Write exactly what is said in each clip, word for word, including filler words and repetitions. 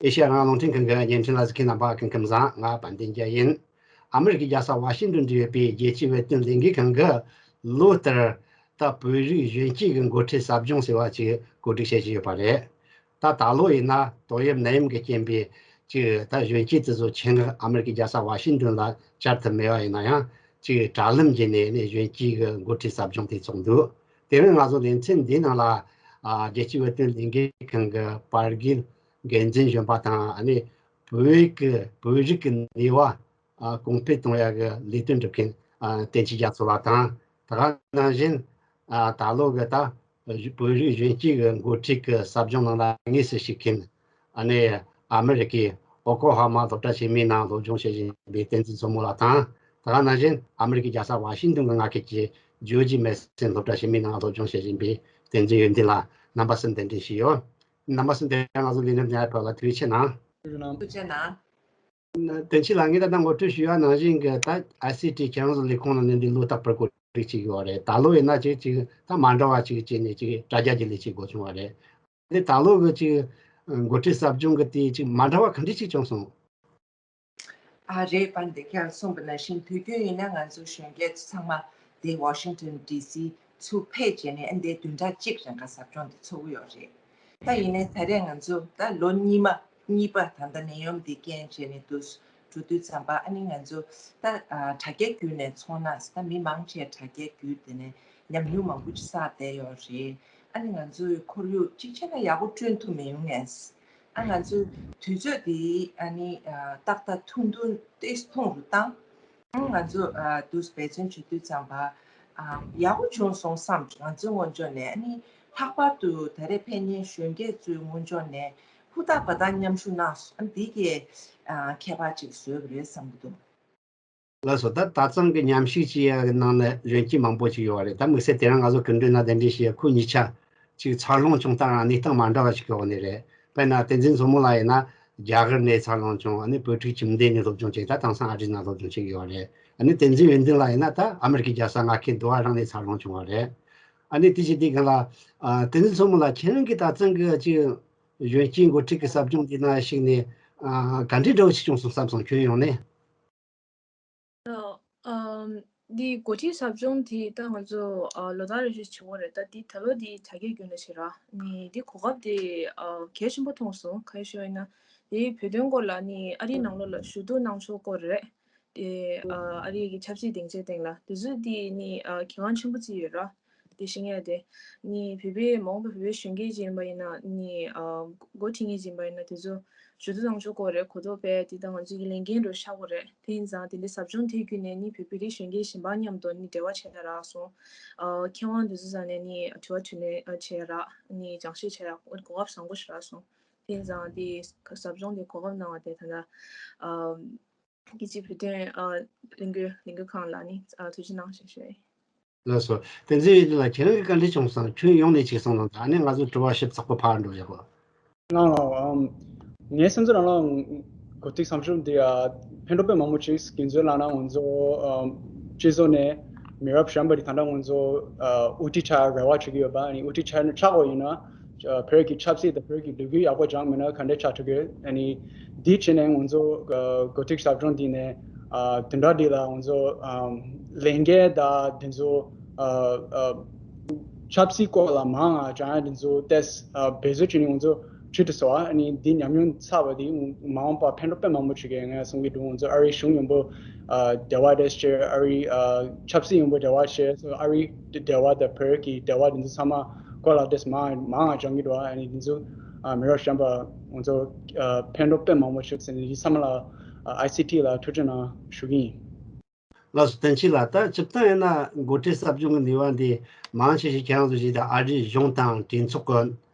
ཨེ་ཤ་ཡ་རང་དབང་རླུང་འཕྲིན་ཁང་གི་བརྙན་འཕྲིན་ལ་གཟིགས་མཁན་རྣམ་པ་སྐུ་ཁམས་བཟང་། ང་དཔལ་ལྡན་རྒྱལ་ཡིན། ཨ་མི་རི་ཀའི་རྒྱལ་ས་ཝ་ཤིང་ཏོན་དུ་ཡོད་པའི་རྒྱལ་སྤྱིའི་བོད་དོན་ལས་འགུལ་ཁང་གིས་ལོ་ལྟར་ད་བོད་རིགས་གཞོན་སྐྱེས་ཀྱི་འགོ་ཁྲིད་ཟབ་སྦྱོང་ཟེར་བ་ཅིག་གོ་སྒྲིག་བྱེད་ཀྱི་ཡོད་པ་རེད། ད་ད་ལོ་ཡིན་ན་ཏོག་དབྱིབས་ནད་ཡམས་ཀྱི་རྐྱེན་པས་ཅིག་ད་གཞོན་སྐྱེས་དེ་ཚོ་ཆེད་མངགས་ཨ་མི་རི་ཀའི་རྒྱལ་ས་ཝ་ཤིང་ཏོན་ལ་བཅར་ཐུབ་མེད་པ་ཡིན་ན་ཡང་ཅིག་དྲ་ལམ་བརྒྱུད་ནས་ནས་གཞོན་སྐྱེས་ཀྱི་འགོ་ཁྲིད་ཟབ་སྦྱོང་དེ་ཚོགས་འདུག་དེ་རིང་ང་ཚོ་ལེ་ཚན་འདིའི་ནང་ལ་ཨ་རྒྱལ་སྤྱིའི་བོད་དོན་ལས་འགུལ་ཁང་གི་པར་རྒྱུག་འགན་འཛིན་གཞོན་པ་དང་ཨ་ནི་བོད་ཀྱི་བོད་རིགས་ཀྱི་ནུས་པ་ཨ་གོང་འཕེལ་གཏོང་ཡག་གི་ལས་དོན་སྒྲུབ་མཁན་ཨ་བསྟན་ཆོས་རྒྱ་མཚོ་ལགས་དང་། དེ་ག་ནང་བཞིན་ཨ་ད་ལོ་གི་ད་བོད་རིགས་གཞོན་སྐྱེས་ཀྱི་འགོ་ཁྲིད་ཀྱི་ཟབ་སྦྱོང་ནང་ལ་དངོས་སུ་ཞུགས་མཁན་ཨ་ནི་ཨ་མི་རི་ཀའི་ཨོ་ཀོ་ཧ་མ་སློབ་གྲྭ་ཆེན་མོའི་ནང་སློབ་སྦྱོང་བྱེད་བཞིན་པའི་བསྟན་འཛིན་མཚོ་མོ་ལགས་དང་། དེ་ག་ནང་བཞིན་ཨ་མི་རི་ཀའི་རྒྱལ་ས་ཝ་ཤིང་ཏོན་གྱི་མངའ་ཁུལ་གྱི་ཇོར་ཇི་མེ་སན་སློབ་གྲྭ་ཆེན་མོའི་ནང་སློབ་སྦྱོང་བྱེད་བཞིན་པའི་བསྟན་འཛིན་ཡོན་ཏན་ལགས། རྣམ་པ་གསུམ་གདན་འདྲེན་ཞུས་ཡོད། རྣམ་པ་གསུམ་དེ་ང་ཚོ་ལས་རིམ་ཉར་བ་ལ་ཐུགས་རྗེ་ཆེ་གནང་། ཐུགས་རྗེ་གནང་། བསྟན་ཆོས་ལགས། ངས་ད་ལྟ་ངོ་སྤྲོད་ཞུས་པ་ནང་བཞིན་གྱི་ད་ཨའི་སི་ཊི་ཁྱེད་རང་ཚོ་ལས་ཁུངས་ནང་ནས་འདི་ལོ་རྟག་པར་གོ་སྒྲིག་བྱེད་ཀྱི་ཡོད་རེད། ད་ལོ་ཡིན་ན་ཅིག་ཅིག་ད་མ་འདྲ་བ་ཅིག་བྱས་ནས་ཅིག་དྲ་རྒྱ་བརྒྱུད་ལས་ཅིག་འགོ་བྱུང་བ་རེད། འདི་ད་ལོ་གི་ཅིག་འགོ་ཁྲིད་ཟབ་སྦྱོང་གི་དེ་ཅིག་མ་འདྲ་བ་ག་འདྲ་ཅིག་བྱུང་སོང་། ཨ་རེད། པ་འདི་ཁྱེད་གསུངས་པ་ནང་བཞིན་དུས་རྒྱུན་ཡིན་ན་ང་ཚོ་གཞོན་སྐྱེས་ཚོ་ཚང་མ་འདི་ཝ་ཤིང་ཏོན་ཌི་སི་ཚུར་ཕེབས་བྱས་ནས་ཨ་འདི་བདུན་ཕྲག་གཅིག་རིང་ག་ཟབ་སྦྱོང་འདི་ཚོགས་ཀྱི་ཡོད་རེད། ད་ཡིན་ནའི་ད་རེས་ང་ཚོ་ད་ལོ་གཉིས་མ་གཉིས་པ་ད་ལྟ་ནད་ཡམས་འདི་རྐྱེན་བྱས་ནས་འདུག་འགྲོ་དུས་ཙམ་པ་ཨ་ནི་ང་ཚོ་ད་ཨ་དྲ་རྒྱ་བརྒྱུད་ནས་ཚོགས་ན་ད་མི་མང་ཆེ་དྲ་རྒྱ་བརྒྱུད་དེ་ནས་ཉམས་མྱོང་མང་པོ་ཅིག་བསགས་བསྡད་ཡོད་རེད། ཨ་ནི་ང་ཚོའི་ཁོར་ཡུག་གཅིག་བྱས་ན་ཡག་པོ་བསྐྲུན་ཐུབ་མི་ཡོང་ངས། ཨ་ང་ཚོའི་དུས་ཚོད་འདི་ཨ་ནི་ཨ་ཏག་ཏག་ཐུང་ཐུང་ཏོག་ཙམ་ཐུང་རུ་བཏང་། ཨང་ང་ཚོ་ཨ་དུས་འབད་བརྩོན་བྱེད་དུས་ཙམ་པ་ཨ་ཡག་པོ་བྱུང་སོང་བསམ། ང་ཚོའི་ངོས་ཕྱོགས་ནས་ཨ་ནི་ལྷག་པར་དུ་ད་རེས་ཕེབས་མཁན་གཞོན་སྐྱེས་ཚོའི་ངོས་ཕྱོགས་ནས་ཧུར་ཐག་འབད་ཐག་མཉམ་ཞུགས་གནང་སོང་། ཨ་འདི་གས་ཨ་ཁྱད་པར་ཅིག་བཟོས་པ་རེད་བསམ་གྱི་འདུག་ལགས་སོ། ད་ད་ཐེངས་ཀྱི་མཉམ་ཞུགས་བྱེད་ཡག་གི་ནང་ནས་གཞོན་སྐྱེས་མང་པོ་ཅིག་ཡོད་རེད། ད་དམིགས་བསལ་དེ་རིང་ང་ཚོ་སྐུ་མགྲོན་ནང་གདན་འདྲེན་བྱེད་ཡག་ཁོ་གཉིས་ཆ་ཅིག་འཚར་ལོངས་བྱུང་སྟངས་རང་གནས་སྟངས་མ་འདྲ་བ་ཞིག་གི་འོག་ནས་རེད། དཔེར་ན་བསྟན་འཛིན་མཚོ་མོ་ལགས་ཡིན་ན་རྒྱ་གར་ནས་འཚར་ལོངས་བྱུང་། ཨ་ནི་བོད་ཕྲུག་ཁྱིམ་སྡེ་ནས་སློབ་སྦྱོང་བྱས། ད་དེང་སང་ཨ་རི་ནང་སློབ་སྦྱོང་བྱེད་ཀྱི་ཡོད་རེད། ཨ་ནི་བསྟན་འཛིན་ཡོན་ཏན་ལགས་ཡིན་ན་ད་ཨ་མི་རི་ཀའི་རྒྱལ་ས་མངའ་ཁུལ་རྡོ་བ་རང་ནས་འཚར་ལོངས་བྱུང་བ་རེད། ཨ་ནི་དེ་བཞིན་དེ་གང་ལ་ཨ་བསྟན་འཛིན་མཚོ་མོ་ལགས་ཁྱེད་རང་གིས་ད་ཐེངས་ཀྱི་ཅིག་གཞོན་སྐྱེས་འགོ་ཁྲིད་ཀྱི་ཟབ་སྦྱོང་འདི་ནང་ཞུགས་ནས་ཨ་ག་འདྲའི་འདྲ་བོ་ཞིག་བྱུང་སོང་བསམ་སོང་། ཁྱོན་ཡོངས་ནས། ཨ་འདི་འགོ་ཁྲིད་ཟབ་སྦྱོང་དེ་ད་ང་ཚོ་ཨ་ལོ་ལྟར་རེ་བཞིན་བྱེད་ཀྱི་ཡོད་རེད། ད་འདི་ད་ལོ་འདི་དྲ་རྒྱ་བརྒྱུད་ནས་བྱས་ར། ནི་འདི་གོ་སྐབས་དེ་ཨ་གལ་ཆེན་པོ་མཐོང་སོང་། གང་ཡིན་ཞུ་བ་ཡིན་ན་འདི་བོད་དོན་སྐོར་ལ་ནི་ཨ་རིའི་ནང་ལོགས་ལ་ཞུ་གཏུག་གནང་ཕྱོགས་སྐོར་རེད། དེ་ཨ་ཨ་རིའི་གི་ཆབ་སྲིད་སྡིངས་ཆའི་སྟེང་ལ་དེ་ཚོ་དེ་ནི་ཨ་གལ་འགངས་ཆེན་པོ་བརྩི་ཡོད་ར། དེ་ཤེས་ཡ་དེ་ནི་བོད་པའི་མ་འོངས་པའི་བོད་པའི་གཞོན་སྐྱེས་ཅིག་ཡིན་པ་ཡིན་ན་ནི་ཨ་འགོ་ཁྲིད་མཁན་ཅིག་ཡིན་པ་ཡིན་ན་དེ་ཚོ་ཞུ་གཏུག་གནང་ཕྱོགས་སྐོར་རེད། གོ་རྟོགས་སྤེལ་དེ་ད་ང་ཚོའི་གི་ལས་འགན་རུ་ཆགས་ཀྱི་རེད། དེ་ཡིན་ཙང་དེ་འདྲའི་ཟབ་སྦྱོང་དེ་བརྒྱུད་ནས་ནི་བོད་པའི་གཞོན་སྐྱེས་གཞན་པ་མཉམ་དུ་ནི་འབྲེལ་བ་བྱས་ཡ་རག་སོང་། ཨ་མཁས་དབང་དེ་ཚོ་ས་ནས་ནི་དྲི་བ་དྲིས་ལན་ཨ་བྱས་ཡ་རག། ནི་སྦྱང་བཤད་བྱས་ཡ་གོ་སྐབས་བཟང་པོ་ཞིག་རག་སོང་། དེ་ཡིན་ཙང་དེ་ཟབ་སྦྱོང་དེ་གོ་སྐབས་གནང་བ་དེ་ད་ལྟ་ཨ། རྒྱལ་སྤྱིའི་བོད་དོན་ཨ་ལས་འགུལ་ལས་འགུལ་ཁང་ལ་ནི་ཨ་ཐུགས་རྗེ་གནང་ཞེས་ཞུ་ཡ་ཡིན། ལགས་སོ། བསྟན་འཛིན་ཡོན་ཏན་ལགས་ཁྱེད་རང་གིས་བཀའ་འདྲི་བྱུང་སོང་། ཁྱོན་ཡོངས་ནས་ཅིག་གསུངས་གནང་དང་། ཨ་ནི་ང་ཚོ་དྲི་བ་ཞིབ་ཚགས་པོ་ཕར་འགྲོ་ཡག་གོ། ང་ལ་ཨམ་ངའི་སེམས་ཚོར་ནང་ལ་འགོ་ཁྲིད་ཟབ་སྦྱོང་འདི་ཨ་ཕན་ཐོགས་དཔེ་མང་པོ་ཅིག་གིན་ཚོད་ལ་ན་ང་ཚོ་ཨམ་སྤྱི་ཚོགས་ནས་མི་རབས་གཞོན་པ་འདི་ད་ལྟ་ང་ཚོ་ཨ་དབུ་ཁྲིད་ཆགས་རེ་བ་བྱེད་ཀྱི་ཡོད་པ། ཨ་ནི་དབུ་ཁྲིད་ཆགས་ཆགས་པ་ཡིན་ན། བོད་ཀྱི་ཆབ་སྲིད་དང་བོད་ཀྱི་ལས་འགུལ་ཡག་པོ་སྦྱང་མེད་ན་ག་འདྲས་ཆགས་ཐུབ་ཀྱི་ཡོད། ཨ་ནི་འདི་བྱས་ནས་ང་ཚོ་འགོ་ཁྲིད་ཟབ་སྦྱོང་འདི་ནས་བདུན་ཕྲག་འདི་ལ་ང་ཚོ་ལས་འགན་དང་འདི་ཚོ་ཆབ་སྲིད་སྐོར་ལ་མང་ང་སྦྱང་ཡ་འདི་ཚོ་ཏེས་འབད་རྩོལ་བྱས་ནས་ང་ཚོ་ཁྲིད་དུ་སོང་བ། ཨ་ནི་འདི་ཉམས་མྱོང་ཚར་བ་འདི་མ་འོངས་པ་ཕན་ཐོགས་དཔེ་མང་པོ་བྱེད་ཀྱི་ཡོད་ངས་གསུང་གི་འདུག་ང་ཚོ་ཨ་རིའི་གཞུང་ཡོང་པོ་འབྲེལ་བ་དེ་བྱས། ཨ་རིའི་ཆབ་སྲིད་ཡོང་པོ་འབྲེལ་བ་བྱས། ཨ་རིའི་འབྲེལ་བ་དང་བོད་ཀྱི་འབྲེལ་བ་འདི་ཚོ་ཚང་མ་སྐོར་ལ་དེས་མང་མང་ང་སྦྱང་གི་འདུག་ཨ་ནི་འདི་ཚོ་མི་རབས་གཞོན་པ་ང་ཚོ་ཕན་ཐོགས་དཔེ་མང་པོ་བྱུང་ཟེར་ནས་འདི་ཚང་མ་ལ་ཨའི་སི་ཊི་ལ་ཐུགས་རྗེ་གནང་ཞུ་གི་ཡིན། ལགས་སོ། བསྟན་ཆོས་ལགས། ད་སྤྱིར་བཏང་ཡིན་ན་འགོ་ཁྲིད་ཟབ་སྦྱོང་གི་ནུས་པ་འདི་མང་ཆེ་ཞིག་ཁྱེད་རང་ཚོ་ཞིག་དང་ཨ་རིའི་གཞུང་དང་གྲོས་ཚོགས་ཀྱི་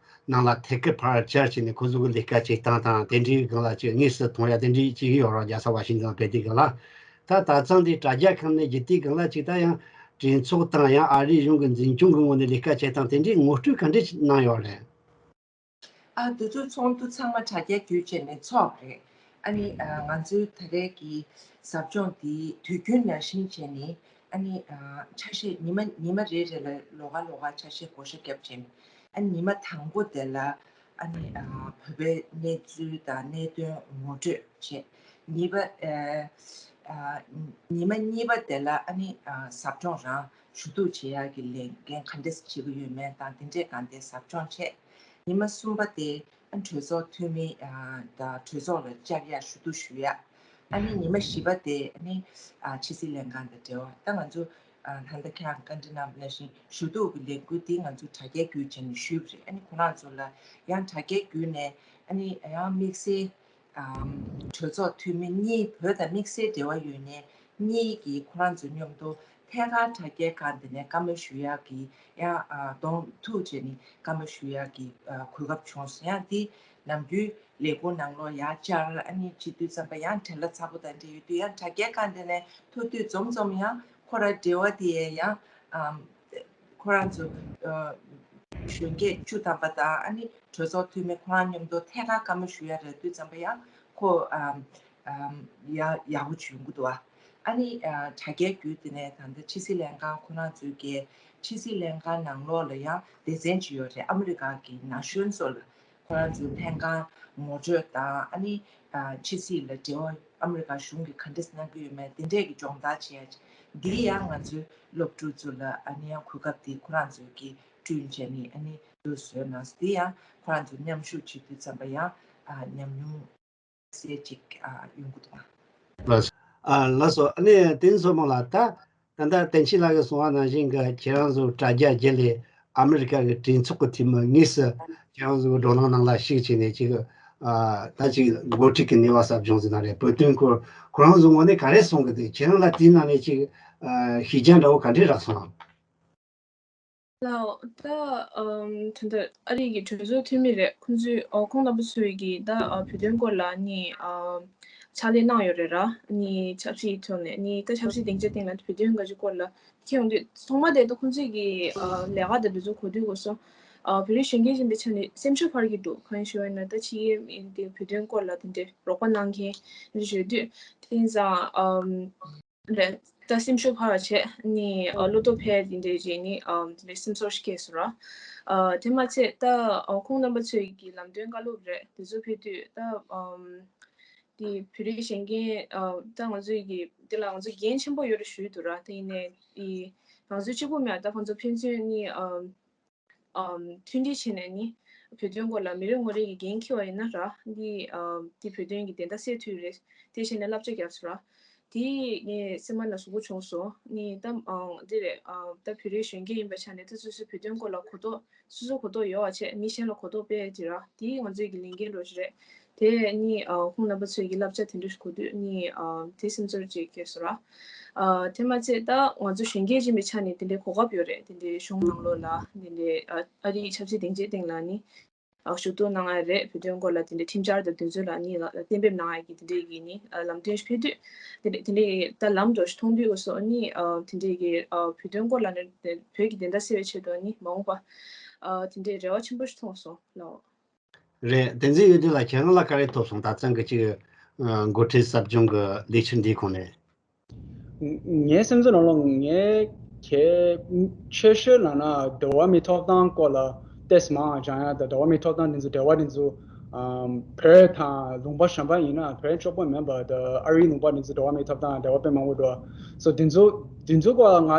ནང་ལ་ཐད་ཀར་ཕར་བཅར་བྱས་ནས་ཁོ་ཚོ་གི་ལས་ཀ་བྱེད་སྟངས་དང་དེ་འདྲའི་སྒང་ལ་ཅིག་དངོས་སུ་མཐོང་ཡ་དེ་འདྲའི་ཅིག་ཡོད་རེད། རྒྱལ་ས་ཝ་ཤིང་ཏོན་ཕེབས་དུས་སྒང་ལ། ད་ད་ཐེངས་འདི་དྲ་རྒྱ་ཁང་ནས་བརྒྱུད་དུས་སྒང་ལ་ཅིག་ད་ཡང་གྲོས་ཚོགས་དང་ཡང་ཨ་རིའི་གཞུང་གི་འཛིན་སྐྱོང་གི་ངོས་ནས་ལས་ཀ་བྱེད་སྟངས་དེ་འདྲའི་ངོ་སྤྲོད་ག་འདྲས་གནང་ཡོད་རེད། ཨ་དེ་ཚོ་ཚོགས་འདུ་ཚང་མ་དྲ་རྒྱ་བརྒྱུད་བྱས་ནས་ཚོགས་རེད། ཨ་ནི་ཨ་ང་ཚོའི་ད་རེས་ཀྱི་ཟབ་སྦྱོང་འདི་དུས་རྒྱུན་ནང་བཞིན་བྱས་ནས་ཨ་ནི་ཨ་ཆ་ཤས་ཉི་མ་ཉི་མ་རེ་རེ་ལ་ལོགས་ཀ་ལོགས་ཀ་ཆ་ཤས་བགོ་བཤའ་བརྒྱབ་བྱས་ནས། ཨ་ནི་ཉི་མ་དང་པོ་དེ་ལ་ ཨ་ནི་ཨ་བོད་པའི་གནས་ཚུལ་དང་གནད་དོན་ངོ་སྤྲོད་བྱས། ཉིས་པ་ཨ་ཨ་ཉི་མ་གཉིས་པ་དེ་ལ་ཨ་ནི་ཨ་ཟབ་སྦྱོང་རང་ཞུ་གཏུག་བྱེད་ཡག་གི་ལས་འགན་ག་འདྲས་བྱེད་ཀྱི་ཡོད་མེད་དང་དེ་འདྲས་གང་དེ་ཟབ་སྦྱོང་བྱས། ཉི་མ་གསུམ་པ་དེ་ཨ་གྲོས་ཚོགས་འཐུས་མི་ཨ་དང་གྲོས་ཚོགས་ལ་བཅར་ཡག་ཞུ་གཏུག་ཞུ་ཡག་ཨ་ནི་ཉི་མ་བཞི་པ་དེ་ཨ་ནི་ཨ་ཕྱི་སྲིད་ལྷན་ཁང་དང་འབྲེལ་བ། ད་ང་ཚོ་ཨ་ད་ལྟ་ཁྱེད་རང་བཀའ་འདྲི་གནང་བ་ནང་བཞིན་ཞུ་གཏུག་གི་ལས་འགུལ་འདི་ང་ཚོ་དྲ་རྒྱའི་བརྒྱུད་བྱས་ནས་ཞུས་པ་རེད། ཨ་ནི་ཁོ་རང་ཚོ་ལ་ཡང་དྲ་རྒྱའི་བརྒྱུད་ནས་ཨ་ནི་ཡང་དམིགས་བསལ་ཨམ་གྲོས་ཚོགས་འཐུས་མི་གཉིས་བོད་དང་དམིགས་བསལ་འབྲེལ་བ་ཡོད་མཁན་གཉིས་ཀྱིས་ཁོ་རང་ཚོ་མཉམ་དུ་ཐད་ཀར་དྲ་རྒྱའི་སྒང་དེ་ནས་བཀའ་མོལ་ཞུ་ཡག་གི་ཡང་ཨ་གདོང་ཐུག་བྱས་ནས་བཀའ་མོལ་ཞུ་ཡག་གི་ཨ་གོ་སྐབས་བྱུང་སོང་། ཡང་འདི་ནམ་རྒྱུན་ལས་ཁུངས་ནང་ལོགས་ཡར་བཅར་ཨ་ནི་བྱེད་དུས་ཙམ་པ་ཡང་བྲེལ་བ་ཚ་པོ་དང་འབྲེལ་ཡོད་དུས་ཡང་དྲ་རྒྱའི་སྒང་དེ་ནས་ཐུག་དུས་འཛོམས་འཛོམས་ཡང་ཁོ་རང་འབྲེལ་བ་དེ་ཡང་ཨམ་ཁོ་རང་ཚོ་ཨ་གཞོན་སྐྱེས་བཅུ་ཐམ་པ་དང་ཨ་ནི་གྲོས་ཚོགས་འཐུས་མི་ཁོ་རང་མཉམ་དུ་ཐད་ཀར་བཀའ་མོལ་ཞུ་ཡ་རེད་དུས་ཙམ་པ་ཡང་ཁོ་ཨམ་ཨམ་ཡ་ཡག་པོ་བྱུང་གི་འདུག་བ། ཨ་ནི་ཨ་དྲ་རྒྱའི་བརྒྱུད་དེ་ནས་ད་ལྟ་ཕྱི་སྲིད་ལྷན་ཁང་ཁོ་རང་ཚོའི་གི་ཕྱི་སྲིད་ལྷན་ཁང་ནང་ལོགས་ལ་ཡང་སྡེ་ཚན་ཅིག་ཡོད་རེད། ཨ་མི་རི་ཀ་གི་ན་གཞོན་ཚོ་ལ་ཁོ་རང་ཚོའི་ལྷན་ཁང་ངོ་སྤྲོད་དང་ཨ་ནི་ཨ་ཕྱི་སྲིད་ལ་འབྲེལ་བ་ཨ་མི་རི་ཀ་གཞུང་གིས་ག་འདྲས་གནང་གི་ཡོད་མེད་དེ་འདྲས་ཀྱི་སྦྱོང་བརྡར་བྱེད་ཡ་འདི་ཡང་ང་ཚོའི་སློབ་ཕྲུག་ཚོ་ལ་ཨ་ནི་ཡང་གོ་སྐབས་དེ་ཁོ་རང་ཚོའི་གི་བསྐྲུན་བྱས་ནས་ཨ་ནི་དུ་བཟོས་གནང་སོང་། དེ་ཡང་ཁོ་རང་ཚོ་མཉམ་ཞུགས་བྱེད་དུས་ཙམ་པ་ཡང་ཨ་ཉམས་མྱོང་གསལ་ཅིག་ཨ་ཡོང་གི་འདུག་ཨ། ལགས་སོ། ཨ་ལགས་སོ། ཨ་ནི་བསྟན་འཛིན་མཚོ་མོ་ལགས། ད་ད་ལྟ་བསྟན་ཆོས་ལགས་ཀྱིས་གསུངས་པ་ནང་བཞིན་གྱི་ཁྱེད་རང་ཚོ་དྲ་རྒྱ་བརྒྱུད་ལས་ཨ་མི་རི་ཀ་གི་གྲོས་ཚོགས་ཀྱི་འཐུས་མི་དངོས་སུ་ཁྱེད་རང་ཚོ་གི་བགྲོ་གླེང་ནང་ལ་ཞུགས་བྱས་ནས་ཅིག་ཨ་ད་ཅིག་འགོ་ཁྲིད་ཀྱི་ནུས་པ་ཟབ་སྦྱོང་ཟེར་ན་རེད། བོད་དོན་སྐོར་ཁོ་རང་ཚོ་ངོས་ནས་ག་རེ་གསུང་གི་འདུག་ཁྱེད་རང་ལ་དེའི་ནང་ནས་ཅིག་ཨ་ཤེས་རྒྱ་འདྲ་བོ་ག་འདྲས་རག་སོང་ངམ། ལའོ། ད་ཨམ་དོན་དུ་ཨ་རི་གི་གྲོས་ཚོགས་འཐུས་མི་རེད། ཁོང་ཚོས་ཨ་ཁོང་རྣམ་པ་ཚོས་ཀྱིས་ད་ཨ་བོད་དོན་སྐོར་ལ་ནི་ཨ་ཕྱག་ལས་གནང་ཡོད་རེད་ར། ནི་ཆབ་སྲིད་ཐོག་ནས་ནི་ད་ཆབ་སྲིད་སྡིངས་ཆ་སྟེང་ལ་བོད་དོན་འགའ་ཞིག་སྐོར་ལ་ཁྱེད་ཡོང་དུས་ཐོག་མ་དེ་ད་ཁོང་ཚོས་ཀྱི་ཨ་ལས་ཀ་དེ་འདི་ཚོ་གོ་དུས་གོ་སོང་། ཨ་བོད་རིགས་གཞོན་སྐྱེས་ཡིན་པའི་ཆ་ནས་སེམས་ཤུགས་འཕར་གྱི་འདུག་གང་ཡིན་ཞུ་བ་ཡིན་ན་ད་ཕྱི་རྒྱལ་ཡིན་དེ་བོད་དོན་སྐོར་ལ་དེ་འདྲའི་རོགས་པ་གནང་མཁན་དེ་འདྲ་ཞུ་དུས་དེ་ཡིན་ཙང་ཨམ། རེད། ད་སེམས་ཤུགས་འཕར་བ་བྱས་ནི་ཨ་བློ་སྟོབས་འཕེལ་དེ་འདྲའི་རྗེས་ནི་ཨ་དེ་འདྲའི་སེམས་ཚོར་ཞིག་སྐྱེས་སོང་ར། ཨ་དེ་མ་ཚད་ད་ཨ་ཁོང་རྣམ་པ་ཚོའི་གི་ལམ་སྟོན་བཀའ་སློབ་རེད། དེ་ཚོ་ཕེབས་དུས་ད་ཨམ་དེ་བོད་རིགས་གཞོན་སྐྱེས་ཨ་ད་ང་ཚོའི་གི་དེ་ལ་ང་ཚོ་འགན་ཆེན་པོ་ཡོད་རེད་ཞུ་ཡི་འདུག་ར། དེ་ཡིན་ནའི་དེ་ང་ཚོ་གཅིག་པུ་མེད། ད་ཁོང་ཚོ་ཕན་ཚུན་ནི་ཨ། ཨམ་མཐུན་སྒྲིལ་བྱས་ནས་ནི་བོད་དོན་སྐོར་ལ་མི་རེ་ངོ་རེ་གི་འགན་འཁྱེར་བ་ཡིན་ན་ར་འདི་ཨམ་འདི་བོད་དོན་གྱི་བདེན་མཐའ་གསལ་ཐུབ་རེད། དེ་བྱས་ནས་བསླབ་བྱ་བརྒྱབ་སོང་ར། དེ་ངས་སེམས་པ་ན་ཟུག་པོ་བྱུང་སོང་། ནི་ད་ཨམ་འདི་རེད། ཨམ་ད་བོད་རིགས་གཞོན་སྐྱེས་ཡིན་པའི་ཆ་ནས་ད་སོ་སོའི་བོད་དོན་སྐོར་ལ་གོ་རྟོགས་སོ་སོ་གོ་རྟོགས་ཡོད་པ་བྱས་མི་གཞན་ལ་གོ་རྟོགས་སྤེལ་དེ་ར་དེ་ང་ཚོའི་གི་ལས་འགན་རོགས་ཞིག་རེད། དེ་ནི་ཨ་ཁོང་རྣམ་པ་ཚོས་ཀྱི་བསླབ་བྱ་དེ་འདྲ་ཞིག་གོ་དུས་ནི་ཨ་དེ་སེམས་ཚོར་ཅིག་སྐྱེས་སོང་ར། ཨ་དེ་མ་ཚད་ད་ང་ཚོ་གཞོན་སྐྱེས་ཡིན་པའི་ཆ་ནས་དེ་འདྲའི་གོ་སྐབས་ཡོད་རེད། དེ་འདྲའི་གཞུང་ནང་ལོགས་ལ་དེ་འདྲའི་ཨ་ཨ་རིའི་ཆབ་སྲིད་སྡིངས་ཆའི་སྟེང་ལ་ནི་ཨ་ཞུ་གཏུག་གནང་ཡ་རེད། བོད་དོན་སྐོར་ལ་དེ་འདྲའི་ཁྲིམས་འཆར་དང་དེ་ཚོ་ལ་ནི་ལ་གཏན་འབེབས་གནང་ཡ་གི་དེ་འདྲའི་གི་ནི་ཨ་ལམ་སྟོན་ཞིག་ཕེབས་དུས་དེ་འདྲའི་དེ་འདྲའི་ད་ལམ་འགྲོ་ཞིག་མཐོང་དུས་འོ་སོ་ནི་ཨ་དེ་འདྲའི་གི་ཨ་བོད་དོན་སྐོར་ལ་ནི་བོད་ཀྱི་བདེན་མཐའ་གསལ་བའི་ཆེད་དུ་ནི་མ་འོངས་པ་ཨ་དེ་འདྲའི་རེ་བ་ཆེན་པོ་ཞིག་མཐོང་སོང་ལགས། རེད། བསྟན་འཛིན་ཡོན་ཏན་ལགས་ཁྱེད་རང་ལ་ག་རེ་ཐོབ་སོང་། ད་ཐེངས་ཀྱི་ཅིག་འགོ་ཁྲིད་ཟབ་སྦྱོང་གི་ལས་འཆར་འདིའི་ཁོངས་ནས། ངའི་སེམས་ཚོར་ནང་ལ་ངས་གལ་ཆེ་ཤོས་ལབ་ན་འགྲོ་བ་མིའི་ཐོབ་ཐང་སྐོར་ལ་ཏོག་ཙམ་མང་སྦྱང་ཡ་དང་འགྲོ་བ་མིའི་ཐོབ་ཐང་འདི་ཚོ་འབྲེལ་བ་འདི་ཚོ་བོད་དང་ལུང་པ་གཞན་པ་ཡིན་ན་བོད་གཅིག་པོ་མིན་པ་དང་ཨ་རིའི་ལུང་པ་འདི་ཚོ་འགྲོ་བ་མིའི་ཐོབ་ཐང་འབྲེལ་བ་དཔེ་མང་པོ་འགྲོ། སོ་འདི་ཚོ་འདི་ཚོ་སྐོར་ལ་ང་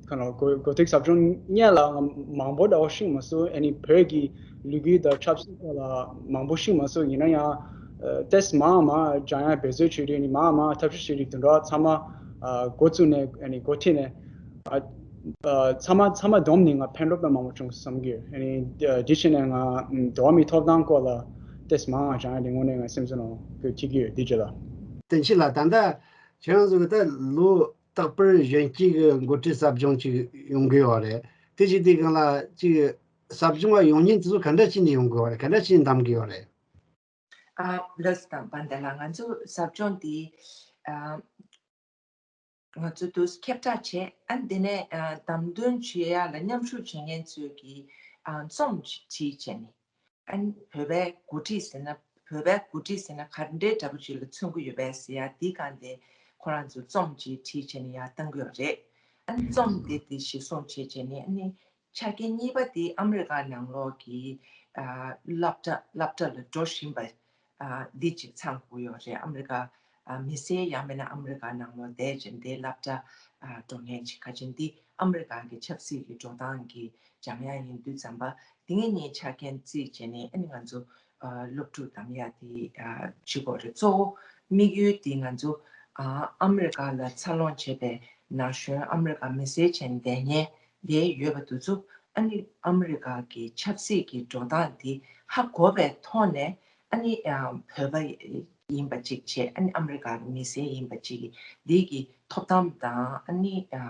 ག་ནོ་འགོ་འགོ་ཁྲིད་ཟབ་སྦྱོང་སྔོན་ལ་ང་མང་པོ་འདྲ་བོ་ཤེས་མ་སོང་། ཨ་ནི་བོད་ཀྱི་ལོ་རྒྱུས་དང་ཆབ་སྲིད་སྐོར་ལ་མང་པོ་ཤེས་མ་སོང་། ཡིན་ན་ཡང་ཏོག་ཙམ་མང་མང་སྦྱང་ཡ་འབད་རྩོལ་བྱེད་རིགས་ནི་མང་མང་ཐབས་ཤེས་བྱེད་རིགས་དེ་འདྲ་ཚང་མ་འགོ་བཙུགས་ནས་ཨ་ནི་འགོ་ཁྲིད་ནས་ཚང་མ་ཚང་མ་བསྡོམས་ནས་ང་ཕན་ཐོགས་དཔེ་མང་པོ་བྱུང་བསམ་གྱི་ཡོད། ཨ་ནི་འདི་བྱས་ནས་ང་འགྲོ་བ་མིའི་ཐོབ་ཐང་སྐོར་ལ་ཏོག་ཙམ་མང་མང་སྦྱང་ཡ་དེ་དངོས་གནས་ང་སེམས་ཚོར་ནང་གི་ཐིག་གི་ཡོད། འདི་བྱས་ལ། བསྟན་ཆོས་ལགས། ད་ལྟ་ཁྱེད་རང་ཚོ་གི་ད་ལོ་རྟག་པར་གཞོན་སྐྱེས་ཀྱི་འགོ་ཁྲིད་ཟབ་སྦྱོང་ཅིག་ཡོང་གི་ཡོད་རེད། དེ་ཅིག་དེ་སྒང་ལ་ཅིག་ཟབ་སྦྱོང་ལ་ཡོང་མཁན་དེ་ཚོ་ག་འདྲ་བྱས་ནས་ཡོང་གི་ཡོད་རེད། ག་འདྲ་བྱས་ནས་འདེམས་ཀྱི་ཡོད་རེད། ཨ་ལགས་སོ། དང་པོ་དེ་ལ་ང་ཚོ་ཟབ་སྦྱོང་འདི་ཨ་ང་ཚོ་དུ་ཁྱབ་བསྒྲགས་བྱས། ཨ་འདི་ནས་ཨ་བདམས་ཐོན་བྱེད་ཡ་ལ་མཉམ་ཞུགས་བྱེད་མཁན་ཚོས་ཀྱི་ཨ་རྩོམ་ཅིག་བྲིས་བྱས་ནས། ཨ་ནི་བོད་པའི་འགོ་ཁྲིད་ཟེར་ན་བོད་པའི་འགོ་ཁྲིད་ཟེར་ན་ག་འདྲའི་འདྲ་པོ་ཅིག་ལ་མཚོན་གྱི་ཡོད་པས་ཟེར་ཡ་འདི་གང་དེ་ཁོ་རང་ཚོ་རྩོམ་ཅིག་བྲིས་བྱས་ནས་ཡར་བཏང་གི་ཡོད་རེད། ཨ་ནི་རྩོམ་དེ་དེ་གཞིར་བཟུང་བྱས་བྱས་ནས་ཨ་ནི་ ཆ་རྐྱེན་གཉིས་པ་དེ་ཨ་མི་རི་ཀ་ནང་ལོགས་ཀྱི་ཨ་སློབ་གྲྭ་སློབ་གྲྭ་ལ་འགྲོ་བཞིན་པ་ཨ་འདི་གཅིག་ཚང་དགོས་ཡོད་རེད། ཨ་མི་རི་ཀ་ཨ་མི་སེར་ཡང་མིན་ན་ཨ་མི་རི་ཀ་ནང་ལོགས་བསྡད་བྱས་འདི་སློབ་གྲྭ་ཨ་འགྲོ་མཁན་ཅིག་ཁ་ཆེན་འདི་ཨ་མི་རི་ཀ་གི་ཆབ་སྲིད་ཀྱི་འགྲོ་སྟངས་ཀྱི་སྦྱང་ཡ་ཡིན་དུས་ཙམ་པ་དེ་ངེད་གཉིས་ཆ་རྐྱེན་བརྩིས་བྱས་ནས་ཨ་ནི་ང་ཚོ་ཨ་སློབ་ཕྲུག་བདམས་ཡ་དེ་ཨ་བྱེད་དགོས་རེད། གཙོ་བོ་དམིགས་ཡུལ་དེ་ང་ཚོ་ཨ་ཨ་མི་རི་ཀ་ལ་འཚར་ལོངས་བྱས་པའི་ན་གཞོན་ཨ་མི་རི་ཀ་མི་སེར་བྱས་ནས་བསྡད་མཁན་དེ་ཡོད་པ་དེ་ཚོ་ཨ་ནི་ཨ་མི་རི་ཀ་གི་ཆབ་སྲིད་ཀྱི་འགྲོ་སྟངས་དེ་ཧ་གོ་བའི་ཐོག་ནས་ཨ་ནི་ཨ་བོད་པ་ཡིན་པ་གཅིག་བྱས་ཨ་ནི་ཨ་མི་རི་ཀ་གི་མི་སེར་ཡིན་པ་གཅིག་གི་འདི་གི་ཐོབ་ཐང་དང་ཨ་ནི་ཨ་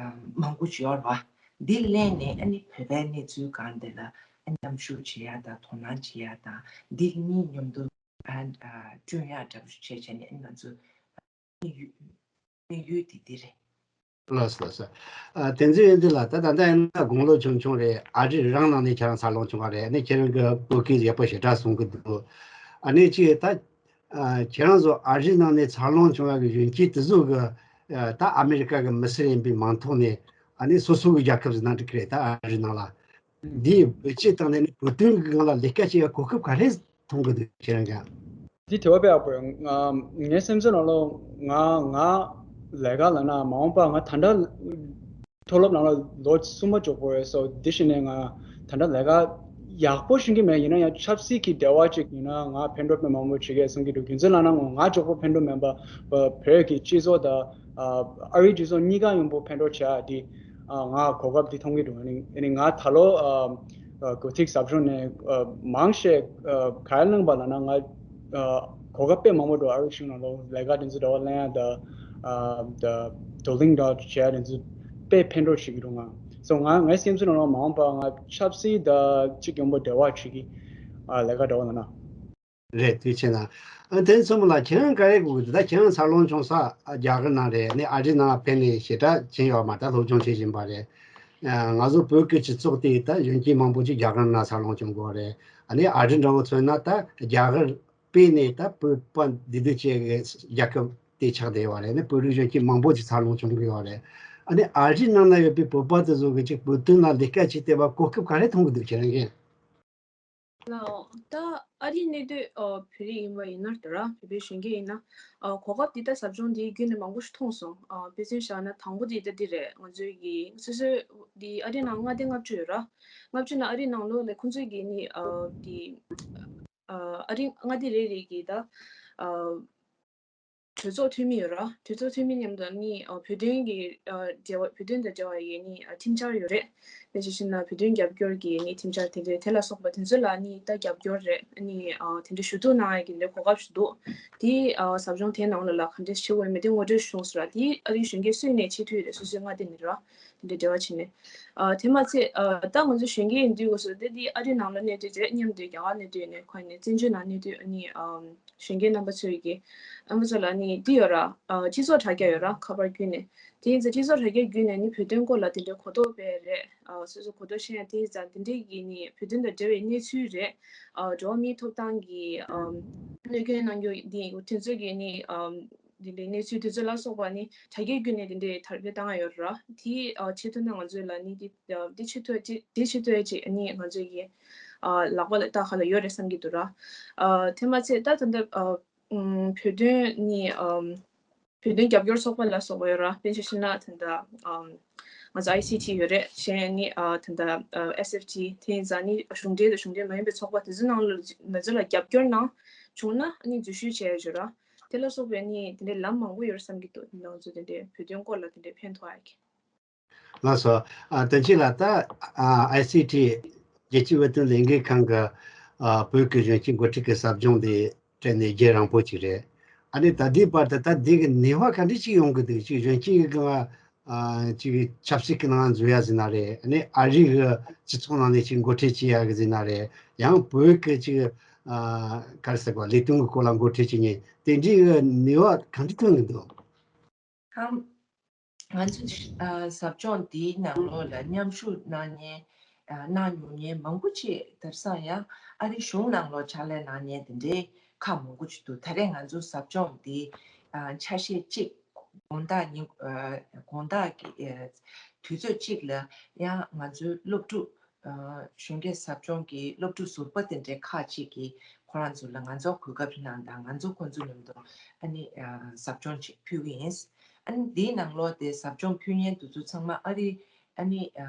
ཨ་མང་པོ་ཅིག་ཡོད་རེད་བ། འདི་གླེང་ནས་ཨ་ནི་བོད་པའི་གནས་ཚུལ་སྒང་དེ་ལ་ཨ་ནི་མཉམ་ཞུགས་བྱེད་ཡ་དང་དོ་སྣང་བྱེད་ཡ་དང་འདི་གཉིས་མཉམ་དུ་ཨ་ཨ་བསྐྲུན་ཡ་འདྲ་པོ་ཞིག་བྱས་བྱས་ནས་ཨ་ནི་ང་ཚོ་དམིགས་ཡུལ་དམིགས་ཡུལ་དེ་འདི་རེད། ལགས་སོ་ལགས་སོ། ཨ་དེ་ཚོ་ཡིན་དུས་ལ་ད་ད་ལྟ་ཡིན་ན་དགུང་ལོ་ཆུང་ཆུང་རེད། ཨ་རི་རང་ནང་ནས་ཁྱེད་རང་འཚར་ལོངས་བྱུང་བ་རེད། ཨ་ནི་ཁྱེད་རང་གི་བོད་སྐད་ཡག་པོ་ཞེ་དྲག་གསུང་གི་འདུག་ཨ་ནི་ཅིག་ད་ཨ་ཁྱེད་རང་ཚོ་ཨ་རི་ནང་ནས་འཚར་ལོངས་བྱུང་བ་གི་གཞོན་སྐྱེས་དེ་ཚོ་གི་ཨ་ད་ཨ་མི་རི་ཀ་གི་མི་སེར་ཡིན་པའི་མིང་ཐོག་ནས་ཨ་ནི་སོ་སོ་གི་རྒྱལ་ཁབ་ཟེར་ན་འགྲིག་གི་རེད། ད་ཨ་རི་ནང་ལ་འདིའི་བེད་སྤྱོད་བཏང་ནས་ནི་བོད་དོན་གི་སྒང་ལ་ལས་ཀ་བྱེད་ཡ་གོ་སྐབས་ག་རེ་མཐོང་གི་འདུག་ཁྱེད་རང་ག་འདི་དྲི་བ་དཔེ་ཡག་པོ་རེད། ང་ངའི་སེམས་ཚོར་ནང་ལོགས་ང་ང་ལས་ཀ་ལབ་ན་མ་འོངས་པ་ང་ད་ལྟ་མཐོ་སློབ་ནང་ལ་ལོ་གསུམ་པ་འཇོག་པ་རེད། སོ་འདི་བཞིན་ནས་ང་ད་ལྟ་ལས་ཀ་ཡག་པོ་ཤེས་ཀྱི་མེད། ཡིན་ན་ཡང་ཆབ་སྲིད་ཀྱི་འབྲེལ་བ་ཅིག་ཡིན་ན་ང་ཕན་ཐོགས་དཔེ་མང་པོ་བྱེད་ཀྱི་བསམ་གྱི་འདུག་རྒྱུ་མཚན་ལབ་ན་ང་ང་འཇོག་པོ་ཕན་ཐོགས་མེད་པ་བོད་ཀྱི་སྤྱི་ཚོགས་དང་ཨ་རིའི་སྤྱི་ཚོགས་གཉིས་ཀ་ཡོང་པོ་ཕན་ཐོགས་བྱ་ཡ་འདི་ང་གོ་སྐབས་འདི་མཐོང་གི་འདུག་ཨ་ནི་ང་ད་ལོ་གོ་ཐིག་ཟབ་སྦྱོང་ནས་མང་ཆེ་ག་རེ་གནང་པ་ལབ་ན་ང་གོ་སྐབས་དཔེ་མང་པོ་འདུག་ཨ་རིའི་གཞུང་ནང་ལོགས་ལས་ཀ་དེ་ཚོ་འདྲ་བ་ལེན་ཡ་དང་དང་དོ་དམ་འདྲ་བ་བྱེད་ཡ་དེ་ཚོ་དཔེ་ཕན་ཐོགས་བྱེད་ཀྱི་འདུག་ང་སོ་ང་ངའི་སེམས་ཚོར་ནང་ལ་མ་འོངས་པ་ང་ཆབ་སྲིད་དང་གཅིག་ཡོང་པོ་འབྲེལ་བ་བྱེད་ཀྱི་ལས་ཀ་འདྲ་བ་ལབ་ན། རེད། དེ་བྱས་ན་ཨ་དེ་ཚོ་མོ་ལ་ཁྱེད་རང་ག་རེ་དགོས་ཀྱི་འདུག་ད་ཁྱེད་རང་འཚར་ལོངས་བྱུང་ས་རྒྱ་གར་ནང་རེད། ནི་ཨ་རི་ནང་ཕེབས་ནས་ཞེ་དྲག་ཕྱིན་ཡོད་མ་རེད། སློབ་སྦྱོང་བྱེད་བཞིན་པ་རེད། ང་ཚོ་བོད་ཀྱི་སྤྱི་ཚོགས་དེ་ད་གཞོན་སྐྱེས་མང་པོ་ཅིག་རྒྱ་གར་ནང་འཚར་ལོངས་བྱུང་གི་ཡོད་རེད། ཨ་ནི་ཨ་རི་འདྲ་བོ་མཚོན་ན་ད་རྒྱ་གར་སྤེལ་ནས་ད་བོད་པ་འདི་འདུ་བྱེད་ཀྱི་རྒྱལ་ཁབ་དེ་ཆགས་བསྡད་ཡོད་རེད། ནི་བོད་རིགས་གཞོན་སྐྱེས་མང་པོ་ཅིག་འཚར་ལོངས་བྱུང་གི་ཡོད་རེད། ཨ་ནི་ཨ་རི་ནང་ན་ཡོད་པའི་བོད་པ་དེ་ཚོ་གི་ཅིག་བོད་དོན་ལ་ལས་ཀ་བྱེད་བསྡད་པ་གོ་སྐབས་ག་རེ་མཐོང་གི་འདུག་ཁྱེད་རང་གིས། ལའོ། ད་ཨ་རིའི་གནས་སྡོད་ཨ་བོད་རིགས་ཡིན་པ་ཡིན་ན་དེ་ར་བོད་པའི་གཞོན་སྐྱེས་ཡིན་ན་ཨ་གོ་སྐབས་འདི་ལྟ་ཟབ་སྦྱོང་འདིའི་བརྒྱུད་ནས་མང་པོ་ཞིག་མཐོང་སོང་། ཨ་དཔེ་མཚོན་བཞག་ན་དང་པོ་འདི་ལྟ་འདི་རེད། ང་ཚོའི་གི་སོ་སོའི་འདི་ཨ་རིའི་ནང་མངའ་སྡེ་ལྔ་བཅུ་ཡོད་ར། ལྔ་བཅུ་ནང་ཨ་རིའི་ནང་ལོགས་ལ་ཁོང་ཚོའི་གི་ནི་ཨ་འདི་ཨ་ཨ་རི་མངའ་སྡེ་རེ་རེ་གི་ད་ཨ་གྲོས་ཚོགས་འཐུས་མི་ཡོད་ར། གྲོས་ཚོགས་འཐུས་མི་མཉམ་དུ་ནི་ཨ་བོད་དོན་གྱི་ཨ་འབྲེལ་བ་བོད་དོན་དང་འབྲེལ་བ་ཡོད་ནི་ཨ་ཁྲིམས་འཆར་ཡོད་རེད། དཔེ་ཆ་བཞག་ན་བོད་དོན་རྒྱབ་སྐྱོར་གྱི་ནི་ཁྲིམས་འཆར་དེ་འདྲ་དེ་ལ་སོགས་པ་དེ་ཚོ་ལ་ནི་ད་རྒྱབ་སྐྱོར་རེད། ནི་ཨ་དེ་འདྲ་ཞུ་གཏུག་གནང་ཡ་གི་འདྲ་གོ་སྐབས་ཤིག་འདུག་དེ་ཨ་ཟབ་སྦྱོང་དེའི་ནང་ལ་ལ་ག་འདྲ་བྱེད་དགོས་མེད་དེ་ངོ་སྤྲོད་ཞུ་སོང་ཟེར་ར། དེ་ཨ་རིའི་གཞོན་སྐྱེས་སུ་ཡིན་ནའི་བྱེད་ཐུབ་ཡོད་རེད། སོ་སོའི་མངའ་སྡེ་ནས་ར། དེ་འདྲ་འབྲེལ་བ་བྱས་ནས། ཨ་དེ་མ་ཚད་ཨ་ད་ང་ཚོ་གཞོན་སྐྱེས་ཡིན་དུས་སྐབས་སུ་དེ་དེ་ཨ་རིའི་ནང་ལ་གནས་སྡོད་རེད། མཉམ་དུ་རྒྱ་གར་གནས་སྡོད་ནས་ཁོ་ནས་བཙན་བྱོལ་ནང་གནས་སྡོད་ཨ་ནི་ཨམ་གཞོན་སྐྱེས་རྣམ་པ་ཚོའི་གི་རྣམ་པ་ཚོ་ལ་ནི་འདི་ཡོད་ར། ཨ་སྤྱི་ཚོགས་དྲ་རྒྱ་ཡོད་ར། ཁ་པར་བརྒྱུད་ནས་དེ་ཡིན་ཙང་སྤྱི་ཚོགས་དྲ་རྒྱ་བརྒྱུད་ནས་ནི་བོད་དོན་སྐོར་ལ་དེ་འདྲའི་གོ་རྟོགས་སྤེལ་རེད། ཨ་སོ་སོ་གོ་རྟོགས་ཤེས་ཡ་དེ་ཡིན་ཙང་དེ་འདྲའི་གི་ནི་བོད་དོན་དང་འབྲེལ་བའི་གནས་ཚུལ་རེད། ཨ་འགྲོ་བ་མིའི་ཐོབ་ཐང་གི་ཨམ་གནོད་སྐྱོན་གནང་རྒྱུ་འདི་དེ་ཚོའི་གི་ནི་ཨམ། འདི་འདྲའི་གནས་ཚུལ་དེ་ཚོ་ལ་སོགས་པ་ནི་དྲ་རྒྱའི་བརྒྱུད་ནས་དེ་འདྲའི་དར་སྤེལ་བཏང་ཡ་ཡོད་རེད་ར། དེ་ཨ་བྱེད་ཐུབ་ན་ང་ཚོའི་ལ་ནི་དེ་ཨ་དེ་བྱེད་ཐུབ་ཅིག་དེ་བྱེད་ཐུབ་ཡ་ཅིག་ནི་ང་ཚོའི་གི་ཨ་ལག་པ་ལ་རྟ་ཁ་ལ་ཡོད་རེད་བསམ་གྱི་འདུག་ར། ཨ་དེ་མ་ཚད་ད་ད་ལྟ་ཨ་ཨམ་བོད་དོན་ནི་ཨམ་བོད་དོན་རྒྱབ་སྐྱོར་ཚོགས་པ་ལ་སོགས་པ་ཡོད་ར། དཔེ་ཆ་བཞག་ན་ད་ལྟ་ཨམ་ང་ཚོ་ཨའི་སི་ཊི་ཡོད་རེད། གཞན་ནི་ཨ་ད་ལྟ་ཨ་ཨེས་ཨེཕ་ཊི་དེ་ཡིན་ཙང་ནི་གཞུང་འབྲེལ་དང་གཞུང་འབྲེལ་མ་ཡིན་པའི་ཚོགས་པ་དེ་ཚོའི་ནང་ལ་ང་ཚོ་ལ་རྒྱབ་སྐྱོར་གནང་བྱུང་ན་ནི་འཛུལ་ཞུགས་བྱས་ཡོད་ར། དེ་ལ་སོགས་པའི་ནི་དེ་འདྲའི་ལམ་མང་པོ་ཡོད་བསམ་གྱི་འདུག་ང་ཚོ་དེ་འདྲའི་བོད་དོན་སྐོར་ལ་དེ་འདྲའི་ཕན་ཐོགས་ཡ་གི། ལགས་སོ། ཨ་དོན་གཅིག་ལ་ད་ཨ་ཨའི་སི་ཊི་རྒྱལ་སྤྱིའི་བོད་དོན་ལས་འགུལ་ཁང་གི་ཨ་བོད་ཀྱི་གཞོན་སྐྱེས་འགོ་ཁྲིད་ཀྱི་ཟབ་སྦྱོང་དེ་སྤྲད་ནས་རྒྱུན་རིང་པོ་ཅིག་རེད། ཨ་ནི་ད་ལྟའི་བར་དུ་ད་འདི་གི་ནུས་པ་ག་འདྲ་ཅིག་ཡོང་གི་འདུག་ཅིག་གཞོན་སྐྱེས་ཀྱི་ཨ་ཅིག་ཆབ་སྲིད་ཀྱི་ནང་འཛུལ་ཡ་ཟེར་ན་རེད། ཨ་ནི་ཨ་རི་གི་སྤྱི་ཚོགས་ནང་ནས་ཅིག་འགོ་ཁྲིད་བྱེད་ཡ་གི་ཟེར་ན་རེད། ཡང་བོད་ཀྱི་ཅིག་ཨ་ག་རེ་ཟེར་དགོས་ལས་དོན་གྱི་སྐོར་ལ་འགོ་ཁྲིད་བྱེད་མཁན་དེ་འདྲའི་གི་ནུས་པ་ག་འདྲ་ཐོན་གི་འདུག་ཁམས། ང་ཚོ་ཨ་ཟབ་སྦྱོང་འདིའི་ནང་ལོགས་ལ་མཉམ་ཞུགས་གནང་མཁན་ཨ་གནང་མྱོང་མཁན་མང་པོ་ཅིག་དེང་སང་ཡང་ཨ་རི་གཞུང་ནང་ལོགས་ཕྱག་ལས་གནང་མཁན་དེ་འདྲའི་ཁག་མང་པོ་ཅིག་འདུག་ད་རེས་ང་ཚོ་ཟབ་སྦྱོང་འདི་ཨ་ཆ་ཤས་གཅིག་ དགོང་དག་ཉིན་ཨ་དགོང་དག་གི་ཨ་དུས་ཚོད་གཅིག་ལ་ཡང་ང་ཚོའི་སློབ་ཕྲུག་ཨ་གཞོན་སྐྱེས་ཟབ་སྦྱོང་གི་སློབ་ཕྲུག་ཟུར་པ་དེ་འདྲའི་ཁག་ཅིག་གིས་ཁོ་རང་ཚོ་ལ་ང་ཚོ་གོ་སྐབས་གནང་དང་ང་ཚོ་ཁོ་ཚོ་མཉམ་དུ་ཨ་ནི་ཨ་ཟབ་སྦྱོང་ཅིག་ཕུལ་གི་ཡིན། ཨ་ནི་འདིའི་ནང་ལོགས་དེ་ཟབ་སྦྱོང་ཕུལ་མཁན་དེ་ཚོ་ཚང་མ་ཨ་རི་ཨ་ནི་ཨ་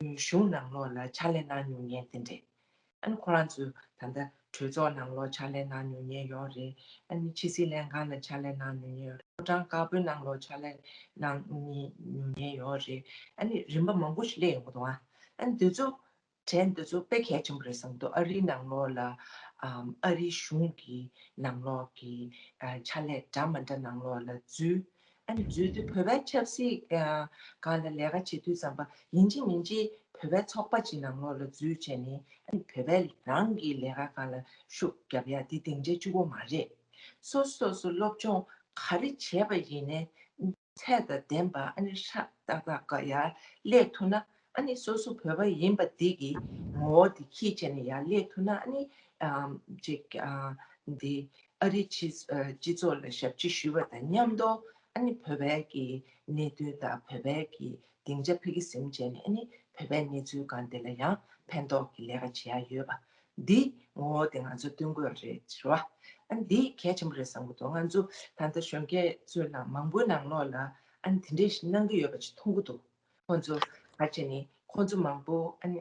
གཞུང་ནང་ལོགས་ལ་ཕྱག་ལས་གནང་མྱོང་མཁན་དེ་འདྲས། ཨ་ནི་ཁོ་རང་ཚོས་ད་ལྟ་གྲོས་ཚོགས་ནང་ལོགས་ཕྱག་ལས་གནང་མྱོང་མཁན་ཡོད་རེད། ཨ་ནི་ཕྱི་སྲིད་ལྷན་ཁང་ལ་ཕྱག་ལས་གནང་མྱོང་མཁན་ཡོད་རེད། ཕོ་བྲང་དཀར་པོའི་ནང་ལོགས་ཕྱག་ལས་གནང་མྱོང་མཁན་ཡོད་རེད། ཨ་ནི་རིམ་པ་མང་པོ་ཞིག་སླེབས་ཡོང་གི་འདུག་ཨ་ཨ་ནི་འདི་ཚོ་གྲས་འདི་ཚོ་དཔེ་གལ་ཆེན་པོ་རེད་བསམ་གྱི་འདུག་ཨ་རིའི་ནང་ལོགས་ལ་ཨམ་ཨ་རིའི་གཞུང་གི་ནང་ལོགས་ཀྱི་ཨ་ཕྱག་ལས་འདྲ་མི་འདྲ་ནང་ལོགས་ལ་འཛུལ། ཨ་ནི་འཛུལ་དུས་བོད་པའི་ཆབ་སྲིད་ཨ་སྒང་ལ་ལས་ཀ་བྱེད་དུས་ཙམ་པ་ཡིན་གཅིག་མིན་གཅིག་བོད་པའི་ཚོགས་པ་ཅིག་ནང་ལོགས་ལ་འཛུལ་བྱས་ནས་ཨ་ནི་བོད་པའི་རང་གི་ལས་ཀ་སྒང་ལ་ཤུགས་རྒྱབ་ཡ་འདི་སྡིངས་ཆ་གཅིག་པོ་མ་རེད། སོ་སོ་སོ་སོ་སློབ་སྦྱོང་ག་རེ་བྱས་པ་ཡིན་ནའི་ཚད་དང་ལྡན་པ་ཨ་ནི་ཧྲ་ཏག་ཏག་ག་ཡར་སླེབས་ཐུབ་ན་ཨ་ནི་སོ་སོ་བོད་པ་ཡིན་པ་འདི་གི་ངོ་བོ་འདི་འཁྱེར་བྱས་ནས་ཡར་སླེབས་ཐུབ་ན་ཨ་ནི་ཨམ་ཅིག་ཨ་འདི་ཨ་རི་སྤྱི་ཨ་སྤྱི་ཚོགས་ལ་ཞབས་ཕྱི་ཞུས་པ་དང་མཉམ་དུ་ཨ་ནི་བོད་པའི་གི་གནད་དོན་དང་བོད་པའི་གི་སྡིངས་ཆ་འཕེལ་རྒྱས་ཟིན་བྱས་ནས་ཨ་ནི་བོད་པའི་གནས་ཚུལ་སྒང་དེ་ལ་ཡང་ཕན་ཐོགས་ཀྱི་ལས་ཀ་བྱེད་ཡ་ཡོད་པ་འདི་ངོ་བོ་དེ་ང་ཚོ་སྟོན་དགོས་རེད་ཟེར་བ། ཨ་ནི་འདི་གལ་ཆེན་པོ་རེད་བསམ་གྱི་འདུག་ང་ཚོ་ད་ལྟ་གཞོན་སྐྱེས་ཚོའི་ནང་མང་པོའི་ནང་ལོགས་ལ་ཨ་ནི་དེ་འདྲས་ཞིག་གནང་གི་ཡོད་པ་ཅིག་མཐོང་གི་འདུག་ཁོང་ཚོ་ག་བྱས་ནས་ཁོང་ཚོ་མང་པོ་ཨ་ནི་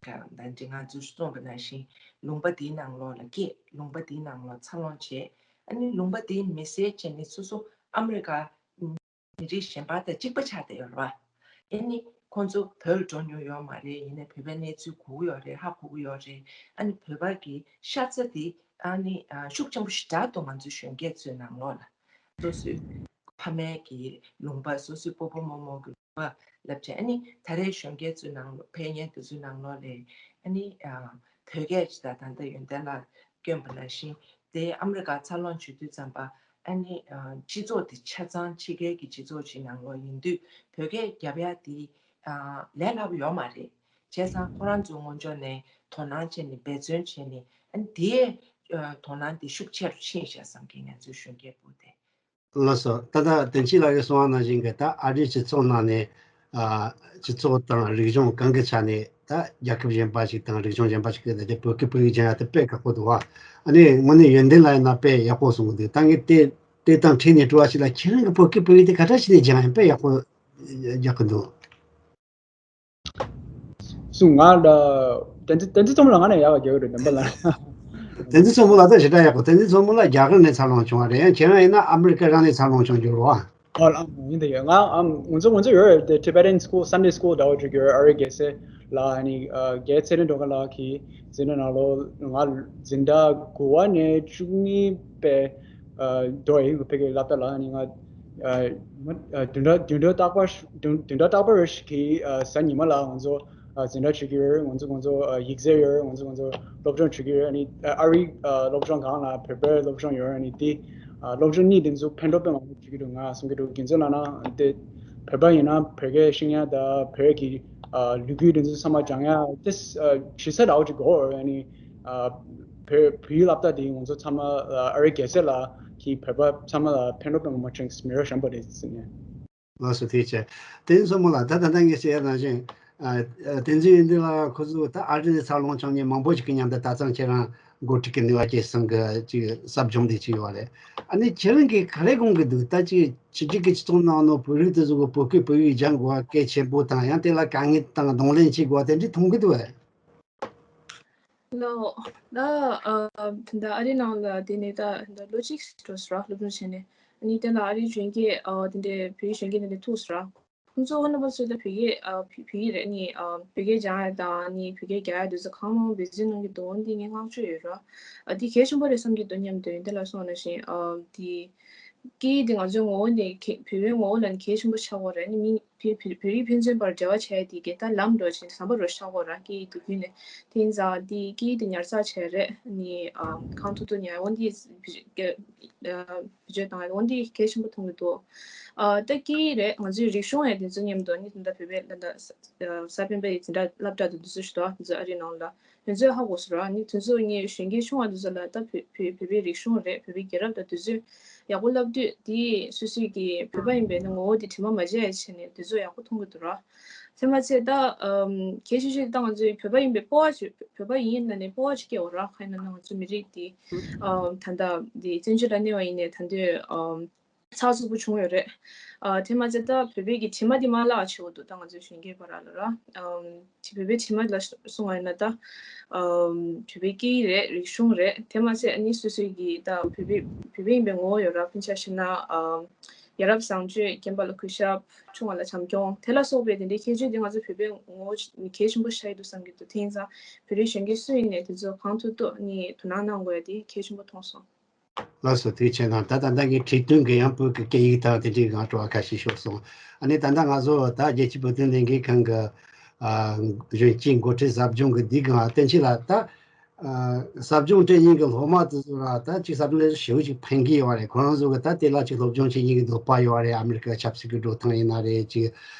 ད་འདི་ང་ཚོས་གསུངས་པ་ནང་བཞིན་ལུང་པ་འདིའི་ནང་ལོགས་ལ་སྐྱེས། ལུང་པ་འདིའི་ནང་ལོགས་འཚར་ལོངས་བྱས། ཨ་ནི་ལུང་པ་འདིའི་མི་སེར་བྱས་ནས་སོ་སོ་ཨ་མི་རི་ཀ་མི་རིགས་གཞན་པ་དང་གཅིག་པ་ཆགས་བསྡད་ཡོད་རེད་བ། ཨ་ནི་ཁོང་ཚོ་བོད་ལ་འགྲོ་མྱོང་ཡོད་མ་རེད། ཡིན་ནའི་བོད་པའི་གནས་ཚུལ་གོ་གི་ཡོད་རེད། ཧ་གོ་གི་ཡོད་རེད། ཨ་ནི་བོད་པ་གི་ཤ་ཚ་དེ་ཨ་ནི་ཤུགས་ཆེན་པོ་ཞིག་དྲག་འདུག་ང་ཚོའི་གཞོན་སྐྱེས་ཚོའི་ནང་ལོགས་ལ། སོ་སོའི་ཕ་མའི་གི་ལུང་པ། སོ་སོའི་སྤོ་བོ་རྨོ་མོ་གི་ལུང་པ་ལབ་བྱས། ཨ་ནི་ད་རེས་གཞོན་སྐྱེས་ཚོའི་ནང་ལོགས་ཕེབས་མཁན་དེ་ཚོའི་ནང་ལོགས་ལ་ཨ་ནི་ཨ་བོད་སྐད་ཅིག་དང་། ད་ལྟ་ཡོན་ཏན་ལགས་སྐྱོན་པ་ནང་བཞིན་དེ་ཨ་མི་རི་ཀ་འཚར་ལོངས་བྱེད་དུས་ཙམ་པ་ཨ་ནི་ཨ་སྤྱི་ཚོགས་དེ་ཆ་ཚང་ཕྱི་རྒྱལ་གྱི་སྤྱི་ཚོགས་ཅིག་ནང་ལོགས་ཡིན་དུས་བོད་སྐད་རྒྱབ་ཡ་དེ་ཨ་ལས་སླ་པོ་ཡོད་མ་རེད། བྱས་ཙང་ཁོ་རང་ཚོ་ངོས་ཕྱོགས་ནས་དོ་སྣང་བྱས་ནས་འབད་བརྩོན་བྱས་ནས་ཨ་ནི་དེའི་ཨ་དོ་སྣང་དེ་ཤུགས་ཆེ་རུ་ཕྱིན་ཤག་བསམ་གི། ང་ཚོའི་གཞོན་སྐྱེས་པོ་དེ། ལགས་སོ། ད་ལྟ་བསྟན་སྐྱིད་ལགས་ཀྱིས་གསུངས་པ་ནང་བཞིན་གྱི་ད་ཨ་རིའི་སྤྱི་ཚོགས་ནང་ནས་ཨ་སྤྱི་ཚོགས་དང་རིག་གཞུང་གང་གི་ཆ་ནས་ད་རྒྱལ་ཁབ་གཞན་པ་ཞིག་དང་རིག་གཞུང་གཞན་པ་ཞིག་གི་ད་ལྟ་བོད་སྐད་བོད་ཡིག་སྦྱང་ཡ་དེ་དཔེ་ཁག་པོ་འདུག་བ། ཨ་ནི་དངོས་གནས་ཡོན་ཏན་ལགས་ཡིན་ན་དཔེ་ཡག་པོ་གསུང་གི་འདུག་ད་ངས་དེ་དེ་དང་འཁྲིལ་ནས་དྲི་བ་ཞིག་ལ། ཁྱེད་རང་གི་བོད་སྐད་བོད་ཡིག་དེ་ག་འདྲ་བྱས་ནས་སྦྱང་ཡ་དཔེ་ཡག་པོ་རྒྱག་གི་འདུག་སུ་ང་ལ་བསྟན་འཛིན་བསྟན་འཛིན་ཚོགས་མི་ལ་ང་ནས་ཡག་ག་རྒྱག་གི་རེད། བདེན་པ་ལ། བསྟན་འཛིན་ཚོགས་མི་ལ་ད་ཞེ་དྲག་ཡག་པོ། བསྟན་འཛིན་ཚོགས་མི་ལ་རྒྱ་གར་ནས་འཚར་ལོངས་བྱུང་བ་རེད། ཡང་ཁྱེད་རང་ཡིན་ན་ཨ་མི་རི་ཀ་རང་ནས་འཚར་ལོངས་བྱུང་རྒྱུ་རེད་བ། ཨོ་ལ་ཡིན་དེ་ཡོད། ང་ཨམ་ང་ཚོ་ང་ཚོ་ཡོད་རེད་དེ། Tibetan school, Sunday school འདྲ་བོ་འགྲོ་གི་ཡོད། ཨ་རིའི་རྒྱལ་སའི་ལ། ཨ་ནི་ཨ་རྒྱལ་ཚེ་རིང་སྒྲོལ་དཀར་ལགས་ཀྱིས་འཛིན་གྲྭ་ནང་ལོགས་ང་འཛིན་གྲྭ་དགུ་པ་ནས་བཅུ་གཉིས་པའི་ཨ་འགྲོ་ཡི་ཕ་གིར་སློབ་གྲྭ་ལ། ཨ་ནི་ང་ཨ་མ་ཨ་བདུན་ཕྲག་བདུན་ཕྲག་རྟག་པར་བདུན་བདུན་ཕྲག་རྟག་པར་གྱི་ཨ་གཟའ་ཉི་མ་ལ་ང་ཚོ་ཨ་འཛིན་གྲྭ་བྱེད་ཀྱི་ཡོད། ང་ཚོ་ང་ཚོ་ཨ་ཡིག་ཚད་ཡོད། ང་ཚོ་ང་ཚོ་སློབ་སྦྱོང་བྱེད་ཀྱི་ཡོད། ཨ་ནི་ཨ་ཨ་རིའི་ཨ་སློབ་སྦྱོང་སྒང་ལ་བོད་པའི་སློབ་སྦྱོང་ཡོད། ཨ་ནི་དེ་ཨ་སློབ་སྦྱོང་གཉིས་དེ་ཚོ་ཕན་ཐོགས་དཔེ་མང་པོ་བྱེད་ཀྱི་འདུག་ང་གསུང་གི་འདུག་རྒྱུ་མཚན་ལབ་ན་དེ་བོད་པ་ཡིན་ན་བོད་སྐད་ཤེས་ཡ་དང་བོད་ཀྱི་ཨ་ལོ་རྒྱུས་དེ་ཚོ་ཚང་མ་སྦྱང་ཡ་དེ་ཨ་གཞི་རྩ་འདྲ་བོ་ཅིག་དགོས། ཨ་ནི་ཨ་བོད་བོད་ཡིག་སློབ་གྲྭ་དེ་ང་ཚོ་ཚང་མ་ཨ་ཨ་རིའི་རྒྱལ་སའི་ལ་གི་བོད་པ་ཚང་མ་ལ་ཕན་ཐོགས་དཔེ་མང་པོ་བྱུང་མི་རབས་གཞོན་པ་རེད་ཟེར་ནས། ལགས་སོ། ཐུགས་རྗེ་ཆེ། བསྟན་འཛིན་ཚོགས་མི་ལགས། ད་ད་ལྟ་ངས་བཤད་ཡ་ནང་བཞིན་ཨ་ཨ་བསྟན་འཛིན་ཡོན་ཏན་ལགས་ཁོ་ཚོ་ད་ཨ་རི་ནས་འཚར་ལོངས་བྱུང་མཁན་མང་པོ་ཞིག་གི་མཉམ་དུ་ད་ཐེངས་ཁྱེད་རང་འགོ་ཁྲིད་ཀྱི་ནུས་པ་སྐྱེད་སྲིང་གི་ཅིག་ཟབ་སྦྱོང་དེ་ཅིག་ཡོད་རེད། ཨ་ནི་ཁྱེད་རང་གིས་ག་རེ་དགོངས་ཀྱི་འདུག་ད་ཅིག་ཕྱི་རྒྱལ་གྱི་སྤྱི་ཚོགས་ནང་ནང་བོད་རིགས་དེ་ཚོ་གི་བོད་སྐད་བོད་ཡིག་སྦྱང་དགོས་པ་གལ་ཆེན་པོ་དང་། ཡང་དེ་ལ་དཀའ་ངལ་དང་གདོང་ལེན་བྱེད་དགོས་པ་དེ་འདྲ་མཐོང་གི་འདུག་གས། ལོ། ད་ཨ་ད་ཨ་རི་ནང་ལ་དེ་ནས་ད་ད་ལོ་གཅིག་འགྲོ་སོང་ར། སློབ་སྦྱོང་བྱས་ནས། ཨ་ནི་དེ་ལ་ཨ་རིའི་གཞོན་སྐྱེས་ཨ་དེ་འདྲའི་བོད་ཡིག་གཞོན་སྐྱེས་དེ་འདྲ་ཐུག་སོང་ར། ཁོང་ཚོ་ཧོ་ན་པ་ཚོ་ད་བོད་སྐད་ཨ་བོད་བོད་ཡིག་རེད། ཨ་ནི་ཨ་བོད་སྐད་སྦྱང་ཡ་དང་ཨ་ནི་བོད་སྐད་རྒྱག་ཡ་དེ་ཚོ་གང་མང་འབད་བརྩོན་གནང་གི་འདུག་འོན་ཏེ་ངས་བསྔགས་བརྗོད་ཡོད་ར། ཨ་འདི་གལ་ཆེན་པོ་རེད་བསམ་གྱི་འདུག་སྙམ་དུ། ཡོན་ཏན་ལགས་གསུངས་པ་ནང་བཞིན་ཨ་འདི་སྐད་ཡིག་འདི་ང་ཚོའི་ངོ་བོ་ནས་གལ་བོད་པའི་ངོ་བོ་ལ་ནི་གལ་ཆེན་པོ་ཆགས་ཡོད་རེད། ཨ་ནི་མི་བོད་བོད་བོད་རིགས་ཕན་ཚུན་བར་འབྲེལ་བ་བྱས་ཏེ་གལ་ད་ལམ་འགྲོ་བཞིན་ཟམ་པ་རུ་ཆགས་ཡོད་ར། སྐད་ཡིག་དེ་བརྒྱུད་ནས། དེ་ཡིན་ཙང་དེ་སྐད་ཡིག་དེ་ཉར་ཚགས་བྱས་རེད། ནི་ཨ་གང་ཐུབ་ཐུབ་ཉར། འོན་ཏེ་བེད་སྤྱོད་བཏང་ཡ་འོན་ཏེ་གལ་ཆེན་པོ་མཐོང་གི་འདུག་ཨ་ད་སྐད་ཡིག་རེད། ང་ཚོའི་རིག་གཞུང་ཡང་དེ་ཚོ་མཉམ་དུ་ནི་ད་ལྟ་བོད་པའི་ད་ལྟ་གཟའ་སྤེན་པའི་འཛིན་གྲྭ་སློབ་གྲྭ་དང་དེ་ཚོ་ཞིག་འདུག་དེ་ཚོ་ཨ་རིའི་ནང་ལ་དེ་ཚོས་ཧ་གོ་སོང་ར། ནི་དེ་ཚོ་ངའི་གཞོན་སྐྱེས་ཆུང་བ་དེ་ཚོ་ལ་ད་བོད་བོད་བོད་པའི་རིག་གཞུང་རེད། བོད་པའི་རྒྱལ་རབས་དང་དེ་ཚོའི་ ཡག་པོ་བསླབ་དུས་དེ་སོ་སོའི་གི་བོད་པ་ཡིན་པའི་ནི་ངོ་བོ་དེ་དྲི་མ་མ་བྱས་བྱས་ནས་དེ་ཚོ་ཡག་པོ་མཐོང་གི་འདུག་ར། དེ་མ་ཚད་ད་ཨམ་གལ་ཆེ་ཤོས་དེ་ད་ང་ཚོའི་བོད་པ་ཡིན་པའི་སྤོབས་པ་བྱོས། བོད་པ་ཡིན་ན་ནི་སྤོབས་པ་ཅིག་སྐྱེ་བ་ར། ག་ཡིན་ན་ང་ཚོ་མི་རིགས་དེ་ཨམ་ད་ལྟ་དེ་བཙན་བྱོལ་ལ་གནས་པ་ཡིན་ནའི་ད་འདོད་ཨམ་ཚགས་ཚུད་པོ་བྱུང་ཡོད་རེད། ཨ་དེ་མ་ཚད་ད་བོད་པའི་གི་དྲི་མ་དེ་མ་བརླག་བྱེད་དགོས་འདུག་ད་ང་ཚོའི་གཞོན་སྐྱེས་བར་ལ་ར། ཨམ་དེ་བོད་པའི་དྲི་མ་ལ་གསུང་བ་ཡིན་ན་ད་ཨམ་བོད་པའི་སྐད་ཡིག་རེད། རིག་གཞུང་རེད། དེ་མ་ཚད་ཨ་ནི་སོ་སོའི་གི་ད་བོད་པའི་བོད་པ་ཡིན་པའི་ངོ་བོ་ཡོད་ར། དཔེར་ན་ཆ་བཞག་ན་ཨམ་ཡ་རབས་བཟང་སྤྱོད། རྒན་པ་ལ་གུས་ཞབས། ཆུང་བ་ལ་བྱམས་སྐྱོང་། དེ་ལ་སོགས་པའི་དེ་འདྲའི་ཁྱད་ཆོས་དེ་ང་ཚོ་བོད་པའི་ངོ་བོ་གལ་ཆེན་པོ་ཆགས་ཀྱི་འདུག་བསམ་གྱི་འདུག་དེ་ཡིན་ཙང་བོད་རིགས་གཞོན་སྐྱེས་སུ་ཡིན་ནའི་དེ་ཚོ་གང་ཐུབ་ཐུབ་ནི་དོ་སྣང་གནང་དགོས་ཡ་དེ་གལ་ཆེན་པོ་མཐོང་སོང་། ལགས་སོ། ཐུགས་རྗེ་ཆེ་གནང་། ད་ད་ལྟ་ངས་ཁྲིད་སྟོན་གྱི་ཡང་བོད་ཀྱི་སྐད་ཡིག་དང་དེ་འདྲའི་ངང་དྲི་བ་ཁ་ཤས་ཤོར་སོང་། ཨ་ནི་ད་ལྟ་ང་ཚོ་ད་རྒྱལ་སྤྱིའི་བོད་དོན་ལས་འགུལ་ཁང་གི་ཨ་གཞོན་སྐྱེས་འགོ་ཁྲིད་ཟབ་སྦྱོང་གི་འདི་གང་བསྟན་ཆེད་ལ་ད་ཨ་ཟབ་སྦྱོང་སྤྲད་མཁན་གྱི་སློབ་མ་དེ་ཚོ་ལ་ད་ཅིག་ཟབ་སྦྱོང་ལས་ཞེ་པོ་ཅིག་ཕན་གྱི་ཡོད་རེད། ཁོ་རང་ཚོ་གི་ད་དེ་ལ་ཅིག་སློབ་སྦྱོང་བྱེད་མཁན་གྱི་འདོད་པ་ཡོད་རེད། ཨ་མི་རི་ཀ་ཆབ་སྲིད་ཀྱི་འགྲོ་སྟངས་ཡིན་ན་རེད། ཅིག་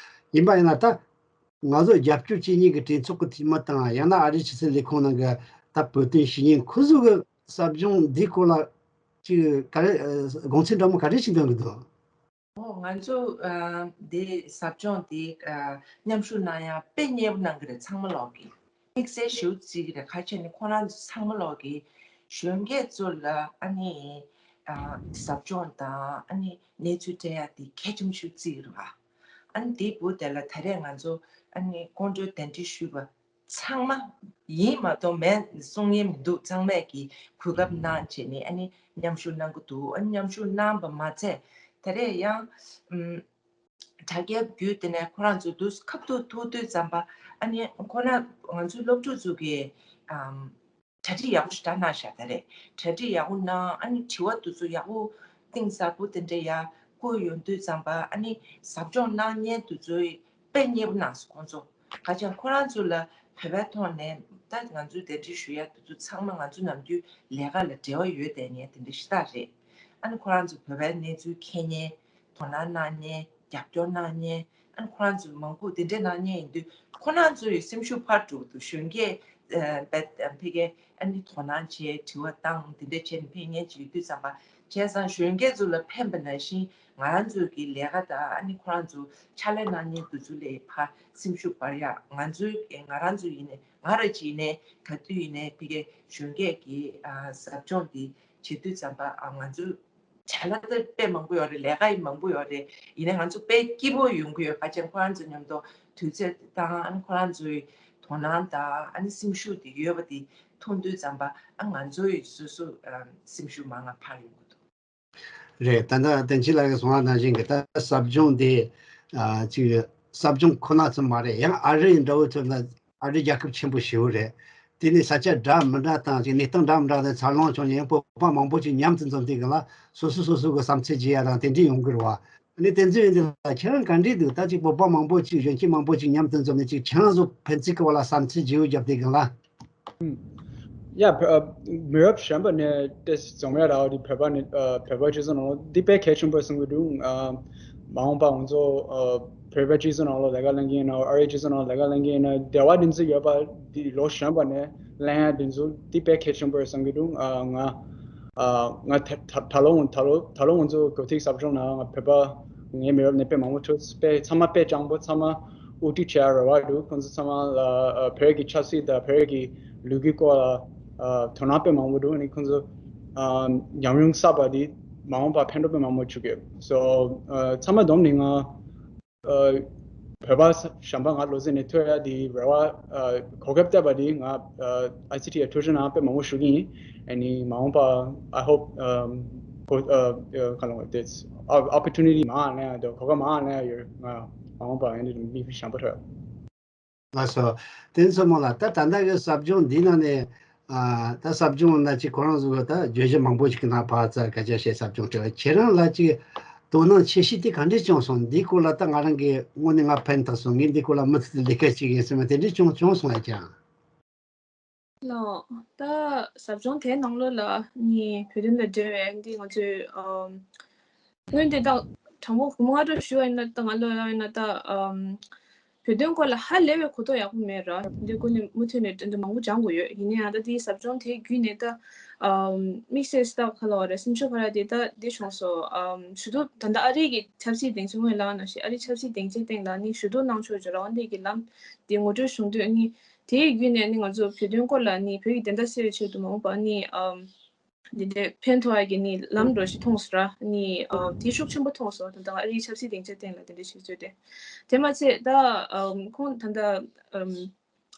ཡིན་པ་ཡིན་ན་ད། ང་ཚོ་རྒྱབ་སྐྱོར་བྱེད་མཁན་གྱི་གྲོས་ཚོགས་ཀྱི་འཐུས་མི་དང་ཡང་ན་ཨ་རིའི་ཕྱི་སྲིད་ལས་ཁུངས་ནང་གི་ད་བོད་དོན་བྱེད་མཁན་ཁོ་ཚོ་གི་ཟབ་སྦྱོང་འདིའི་སྐོར་ལ་ཅིག་ག་རེ་ཨ་དགོངས་ཚུལ་འདྲ་མོ་ག་རེ་ཞིག་འདོན་གྱི་འདུག་ཨོ། ང་ཚོ་ཨ་འདི་ཟབ་སྦྱོང་འདི་ཨ་མཉམ་ཞུགས་གནང་ཡ་དཔེ་མཉེས་པོ་གནང་གི་རེད། ཚང་མ་ལོག་གི་དམིགས་བསལ་ཞེ་པོ་བརྩི་གི་རེད། ག་རེ་བྱས་ནས་ཁོ་རང་ཚོ་ཚང་མ་ལོག་གི་གཞོན་སྐྱེས་ཚོ་ལ་ཨ་ནི་ཨ་ཟབ་སྦྱོང་དང་ཨ་ནི་གནས་ཚུལ་སྤྲད་ཡ་དེ་གལ་ཆེན་པོ་ཞེ་པོ་བརྩི་གི་རེད་བ། ཨ་ནི་དེའི་བུ་དེ་ལ་ད་རེས་ང་ཚོ་ཨ་ནི་སྐུ་མགྲོན་གདན་འདྲེན་ཞུས་པ་ཚང་མ་ཡིན་མ་གཏོགས་མེད་གསུང་ཡས་མི་འདུག་ཚང་མས་ཀྱི་གོ་སྐབས་གནང་བྱས་ནས་ཨ་ནི་མཉམ་ཞུགས་གནང་གི་འདུག་ཨ་ནི་མཉམ་ཞུགས་གནང་པ་མ་ཚད་ད་རེས་ཡང་ཨམ་དྲ་རྒྱའི་བརྒྱུད་དེ་ནས་ཁོ་རང་ཚོ་དུས་ཁ་ཐུག་ཐུག་དུས་ཙམ་པ་ཨ་ནི་ཁོ་རང་ང་ཚོའི་སློབ་ཕྲུག་ཚོ་གི་ཨམ། གྲ་སྒྲིག་ཡག་པོ་ཞིག་གནང་ཤག་ད་རེད། གྲ་སྒྲིག་ཡག་པོ་གནང་། ཨ་ནི་དྲི་བ་དེ་ཚོ་ཡག་པོ་གཏིང་ཟབ་པོ་དེ་འདྲ་ཡར་བཀོད་ཡོང་དུས་ཙམ་པ་ཨ་ནི་ཟབ་སྦྱོང་གནང་མཁན་དེ་ཚོས་དཔེ་མཉེས་པོ་གནང་སོང་ཁོང་ཚོ། ག་ཅང་ཁོ་རང་ཚོ་ལ་བོད་པའི་ཐོག་ནས་ད་ང་ཚོའི་གདན་འདྲེན་ཞུ་ཡ་དེ་ཚོ་ཚང་མ་ང་ཚོ་ནམ་རྒྱུན་ལས་ཀ་ལ་འབྲེལ་བ་ཡོད་བསྡད་མཁན་དེ་འདྲ་ཞིག་ད་རེད། ཨ་ནི་ཁོ་རང་ཚོ་བོད་པའི་གནས་ཚུལ་མཁྱེན་མཁན། དོ་སྣང་གནང་མཁན། རྒྱབ་སྐྱོར་གནང་མཁན། ཨ་ནི་ཁོ་རང་ཚོས་མང་པོ་དེ་འདྲ་གནང་མཁན་ཡིན་དུས་ཁོ་རང་ཚོ་ཡི་སེམས་ཤུགས་འཕར་འགྲོ་གི་འདུག་གཞོན་སྐྱེས་ཨ་ཕ་གིར་ཨ་ནི་དོ་སྣང་བྱས་དྲི་བ་བཏང་དེ་འདྲ་བྱས་ནས་ཕེབས་མཁན་ཅིག་ཡོད་དུས་ཙམ་པ་བྱས་ཙང་གཞོན་སྐྱེས་ཚོ་ལ་ཕན་པ་ནང་བཞིན་ང་རང་ཚོ་གི་ལས་ཀ་དང་ཨ་ནི་ཁོ་རང་ཚོ་ཕྱག་ལས་གནང་མཁན་དེ་ཚོ་ལ་ཕར་སེམས་ཤུགས་འཕར་ཡག་ང་ཚོའི་ང་རང་ཚོ་ཡིན་ནའི་ང་རང་ཅིག་ཡིན་ནའི་ག་དུས་ཡིན་ནའི་ཕ་གིར་གཞོན་སྐྱེས་ཀྱི་ཨ་ཟབ་སྦྱོང་འདི་བྱེད་དུས་ཙམ་པ་ཨ་ང་ཚོ་བྱ་ལས་དེ་དཔེ་མང་པོ་ཡོད་རེད། ལས་ཀ་ཡི་མང་པོ་ཡོད་རེད། ཡིན་ནའི་ང་ཚོ་དཔེ་སྐྱིད་པོ་ཡོང་གི་ཡོད། ཁ་ཅན་ཁོ་རང་ཚོ་མཉམ་དུ་དུས་ཚོད་དང་ཨ་ནི་ཁོ་རང་ཚོའི་དོ་སྣང་དང་ཨ་ནི་སེམས་ཤུགས་དེ་ཡོད་པ་དེ་མཐོང་དུས་ཙམ་པ་ཨ་ང་ཚོ་ཡི་སོ་སོ་ཨ་སེམས་ཤུགས་མང་ང་འཕར་ཡོང་གི་འདུག་རེད། ད་ལྟ་བསྟན་ཆོས་ལགས་ཀྱིས་གསུངས་པ་ནང་བཞིན་གྱི་ད་ཟབ་སྦྱོང་དེ་ཨ་ཅིག་ཟབ་སྦྱོང་ཁོ་ན་ཙམ་མ་རེད། ཡང་ཨ་རི་ཡི་འདྲ་བོ་ཚོ་ལ་ཨ་རི་རྒྱལ་ཁབ་ཆེན་པོ་ཞེ་པོ་རེད། དེ་ནས་ས་ཆ་འདྲ་མི་འདྲ་དང་ཅིག་གནས་སྟངས་འདྲ་མི་འདྲ་དང་འཚར་ལོངས་བྱུང་ཡང་བོད་པ་མང་པོ་ཅིག་མཉམ་དུ་འཛོམས་དུས་སྒང་ལ་སོ་སོ་སོ་སོ་གི་བསམ་ཚུལ་བརྗེ་ཡ་དང་དེ་འདྲ་ཡོང་གི་རེད་བ། ཨ་ནི་དེ་ཚོ་ཡིན་དུས་ལ་ཁྱེད་རང་ག་འདྲས་འདུག་ད་ཅིག་བོད་པ་མང་པོ་ཅིག་གཞོན་སྐྱེས་མང་པོ་ཅིག་མཉམ་དུ་འཛོམས་ནས་ཅིག་ཁྱེད་རང་ཚོ་ཕན་ཚུན་གྱི་བར་ལ་བསམ་ཚུལ་བརྗེ་པོ་བརྒྱབ་དུས་སྒང་ལ། ཡ། བོད་མི་རབས་གཞོན་པ་ནས་དེ་འཛོམས་ཡ་རག་པ་དེ་བོད་པ་ནས་བོད་པ་སྤྱི་ཚོགས་ནང་ལོགས་འདི་དཔེ་གལ་ཆེན་པོ་བསམ་གྱི་འདུག་མ་འོངས་པ་ང་ཚོ་བོད་པ་སྤྱི་ཚོགས་ནང་ལོགས་ལས་ཀ་ལེན་གྱི་ཡིན་ན་ཨ་རིའི་སྤྱི་ཚོགས་ནང་ལས་ཀ་ལེན་གྱི་ཡིན་ན་འབྲེལ་བ་འདི་ཚོ་ཡོད་པ་འདི་ལོ་གཞོན་པ་ནས་ལེན་ཡ་འདི་ཚོ་འདི་དཔེ་གལ་ཆེན་པོ་རེད་བསམ་གྱི་འདུག་ང་ང་ད་ད་ད་ལོ་ད་ལོ་ད་ལོ་ང་ཚོ་གོ་ཐིག་ཟབ་སྦྱོང་ནང་ང་བོད་པ་ངའི་མི་རབས་ནས་དཔེ་མང་པོ་ཐུག་དཔེ་ཚང་མ་དཔེ་སྤྱང་པོ་ཚང་མ་དབུ་ཁྲིད་བྱེད་ཡ་རེ་བ་འདུག་ཁོང་ཚོ་ཚང་མ་ལ་བོད་ཀྱི་ཆབ་སྲིད་དང་བོད་ཀྱི་ལུགས་ཀྱི་སྐོར་ལ་དོ་སྣང་དཔེ་མང་པོ་འདུག་ཨ་ནི་ཁོང་ཚོ་ཉམས་མྱོང་བསགས་པ་འདི་མ་འོངས་པ་ཕན་ཐོགས་དཔེ་མང་པོ་བྱུང་གི། སོ་ཚང་མ་བསྡོམས་ནས་ང་བོད་པ་གཞོན་པ་ང་ལོ་ཚད་ནས་ཐོན་ཡ་དེ་རེ་བ་གོ་སྐབས་བལྟས་པ་དེ་ང་ཨའི་སི་ཊི་ཨི་ཐུགས་རྗེ་གནང་དཔེ་མང་པོ་ཞུ་གི་ཡིན། ཨ་ནི་མ་འོངས་པ་I hope གོ་ག་ལོང་this opportunity མང་ང་ལེན་ཡ་དང་གོ་སྐབས་མང་ང་ལེན་ཡ་ཡོད། ང་མ་འོངས་པ་ཨ་ནི་མི་གཞན་པ་ཐོན། ལགས་སོ། དེ་ཚོ་མོ་ལ་ད་ད་ལྟ་གི་ཟབ་སྦྱོང་འདི་ནང་ནས་ཨ་ད་ཟབ་སྦྱོང་ན་ཅིག་ཁོ་རང་ཚོ་གི་ད་བརྗོད་གཞི་མང་པོ་ཞིག་གི་ནང་ཕར་ཚུར་སྐད་ཆ་བཤད་ཟབ་སྦྱོང་སྤྲད་པ་ཁྱེད་རང་ལ་ཅིག་དོ་སྣང་ཆེ་ཤོས་དེ་ག་འདྲས་བྱུང་སོང་། འདིའི་སྐོར་ལ་ད་ང་རང་གི་དངོས་གནས་ང་ཕན་ཐོགས་སོང་། ངས་འདིའི་སྐོར་ལ་མུ་མཐུད་དུ་ལས་ཀ་བྱེད་ཀྱི་ཡིན་ཟེར་བ་དེ་འདྲས་བྱུང་བྱུང་སོང་ཡ་ཀྱང་། ལགས། ད་ཟབ་སྦྱོང་དེའི་ནང་ལོགས་ལ་ནི་བོད་དོན་དང་འབྲེལ་བའི་འདི་ང་ཚོས་ཨམ་སྔོན་དེ་དག་དྲང་པོ་སྒོར་མོ་སྔ་དྲོ་ཞུ་བ་ཡིན་ན་ད་ང་ལོ་ཡིན་ན་ད་ཨམ་ བོད་དོན་སྐོར་ལ་ཧ་ལས་པའི་གོ་རྟོགས་ཡག་པོ་མེད་ར། འདི་སྐོར་ནས་མུ་མཐུད་ནས་འགྲན་བསྡུར་མང་པོ་སྦྱང་དགོས་ཡོད། ཡིན་ན་ཡང་ད་དེའི་ཟབ་སྦྱོང་དེའི་བརྒྱུད་ནས་ད་དམིགས་བསལ་སྟག་ཁ་ལ་བ་ར་སེམས་ཤུགས་ཁ་ར་དེ་ད་འདི་བྱུང་སོང་། ཞུ་གཏུག་ད་ལྟ་ཨ་རི་གི་ཆབ་སྲིད་སྡིངས་ཆ་སྔོན་ལ་ནང་བཞིན་ཨ་རི་ཆབ་སྲིད་སྡིངས་ཆའི་སྟེང་ལ་ནི་ཞུ་གཏུག་གནང་ཆོག་ཅིག་རང་དབང་འདི་གི་ལམ་དེ་ངོ་སྤྲོད་བྱུང་དུས་ནི་དེའི་བརྒྱུད་ནས་ནི་ང་ཚོ་བོད་དོན་སྐོར་ལ་ནི་བོད་ཀྱི་བདེན་མཐའ་གསལ་བའི་ཆེད་དུ་མ་འོངས་པ་ནི་འདི་འདྲའི་ཕན་ཐོགས་ཡ་གི་ནི་ལམ་འགྲོ་ཞིག་མཐོང་སོང་ར། ནི་དེ་ཤུགས་ཆེན་པོ་མཐོང་སོང་། ད་ལྟ་ཨ་རིའི་ཆབ་སྲིད་སྡིངས་ཆ་སྟེང་ལ་དེ་འདྲའི་ཞིག་བཟོས་ཏེ། དེ་མ་ཚད་ད་ཁོང་ད་ལྟ་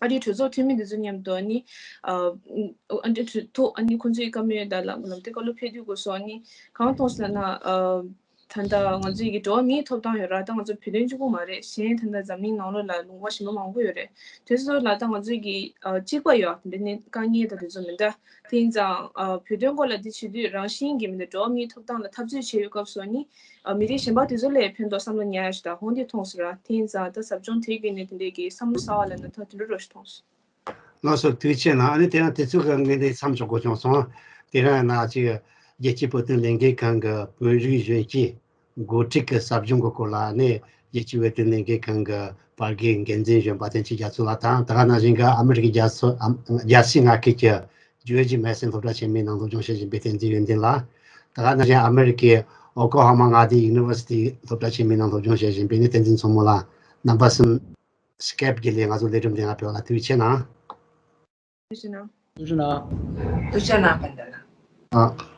ཨ་རིའི་གྲོས་ཚོགས་འཐུས་མི་འདི་ཚོ་མཉམ་དུ་ནི་ཨ་འདྲ་གྲོས་ཐོག་ཨ་ནི་ཁོང་ཚོའི་བཀའ་མོལ་དང་ལམ་ལམ་སྟོན་བཀའ་སློབ་ཕེབས་དུས་སྐབས་སུ་ནི་གང་མཐོང་སོང་ལབ་ན། ད་ལྟ་ང་ཚོའི་གི་འགྲོ་བ་མིའི་ཐོབ་ཐང་ཡོད་ར། ད་ང་ཚོ་བོད་དོན་གཅིག་པུ་མ་རེད། གཞན་ད་ལྟ་འཛམ་གླིང་ནང་ལོགས་ལ་ལུང་པ་གཞན་པ་མང་པོ་ཡོད་རེད། དེ་ཚོ་ལ་ད་ང་ཚོའི་གི་གཅིག་པ་ཡོད་དེ་འདྲ་ནི་དཀའ་ངལ་དང་དེ་ཚོ་མི་འདྲ། དེ་ཡིན་ཙང་བོད་དོན་སྐོར་ལ་འདི་བྱེད་དུས་རང་བཞིན་གྱི་མི་འདྲ་འགྲོ་བ་མིའི་ཐོབ་ཐང་ལ་འཐབ་རྩོད་བྱེད་ཡོད་སྐབས་སུ་ནི་མི་རིགས་གཞན་པ་དེ་ཚོ་ལས་ཕན་ཐོགས་བསམ་བློ་ཉར་ཡ་ཞིག་ད་ཧོང་དེ་མཐོང་སོང་ར། དེ་ཡིན་ཙང་ད་ཟབ་སྦྱོང་དེ་བརྒྱུད་ནས་དེ་འདྲའི་གི་བསམ་བློ་གསར་བ་ལབ་ན་ད་དེ་འདྲ་རོ་ཞིག་མཐོང་སོང་། ལགས་སོ། ཐུགས་རྗེ་ཆེ་གནང་། ཨ་ནི་དེ་རིང་དུས་ཚོད་ཀྱི་དངོས་གནས་མཚམས་འཇོག་དགོས་བྱུང་སོང་། དེ་རིང་ན་ཅིག་རྒྱལ་སྤྱིའི་བོད་དོན་ལས་འགུལ་ཁང་གི་བོད་རིགས་གཞོན་སྐྱེས་འགོ་ཁྲིད་ཀྱི་ཟབ་སྦྱོང་གི་སྐོར་ལ་ནི་རྒྱལ་སྤྱིའི་བོད་དོན་ལས་འགུལ་ཁང་གི་བར་བརྒལ་འགན་འཛིན་གཞོན་པ་བསྟན་ཆོས་རྒྱ་མཚོ་ལགས་དང་། ད་ག་ནང་བཞིན་གྱི་ཨ་མི་རི་ཀའི་རྒྱལ་སོ་ཨམ་རྒྱལ་སའི་མངའ་ཁུལ་གྱི་ཇོ་ཇི་མེ་སན་སློབ་གྲྭ་ཆེན་མོའི་ནང་སློབ་སྦྱོང་བྱེད་བཞིན་པའི་བསྟན་འཛིན་ཡོན་ཏན་ལགས། ད་ག་ནང་བཞིན་ཨ་མི་རི་ཀའི་ཨོ་ཀོ་ཧོ་མ་མངའ་སྡེའི་ཡུ་ནི་ཝར་སི་ཊི་སློབ་གྲྭ་ཆེན་མོའི་ནང་སློབ་སྦྱོང་བྱེད་བཞིན་པའི་ནི་བསྟན་འཛིན་མཚོ་མོ་ལགས། རྣམ་པ་གསུམ་སི་ཀེབ་བརྒྱུད་ལས་ང་ཚོ་ལས་སྒྲུབ་འདི་ང་ཕེབས་པ་ལ་ཐུགས་རྗེ་ཆེ་གནང་། ཐུགས་རྗེ་གནང་། ཐུགས་རྗེ་གནང་། ཐུགས་རྗེ་གནང་། པན་ཌ་ལགས། ཨ།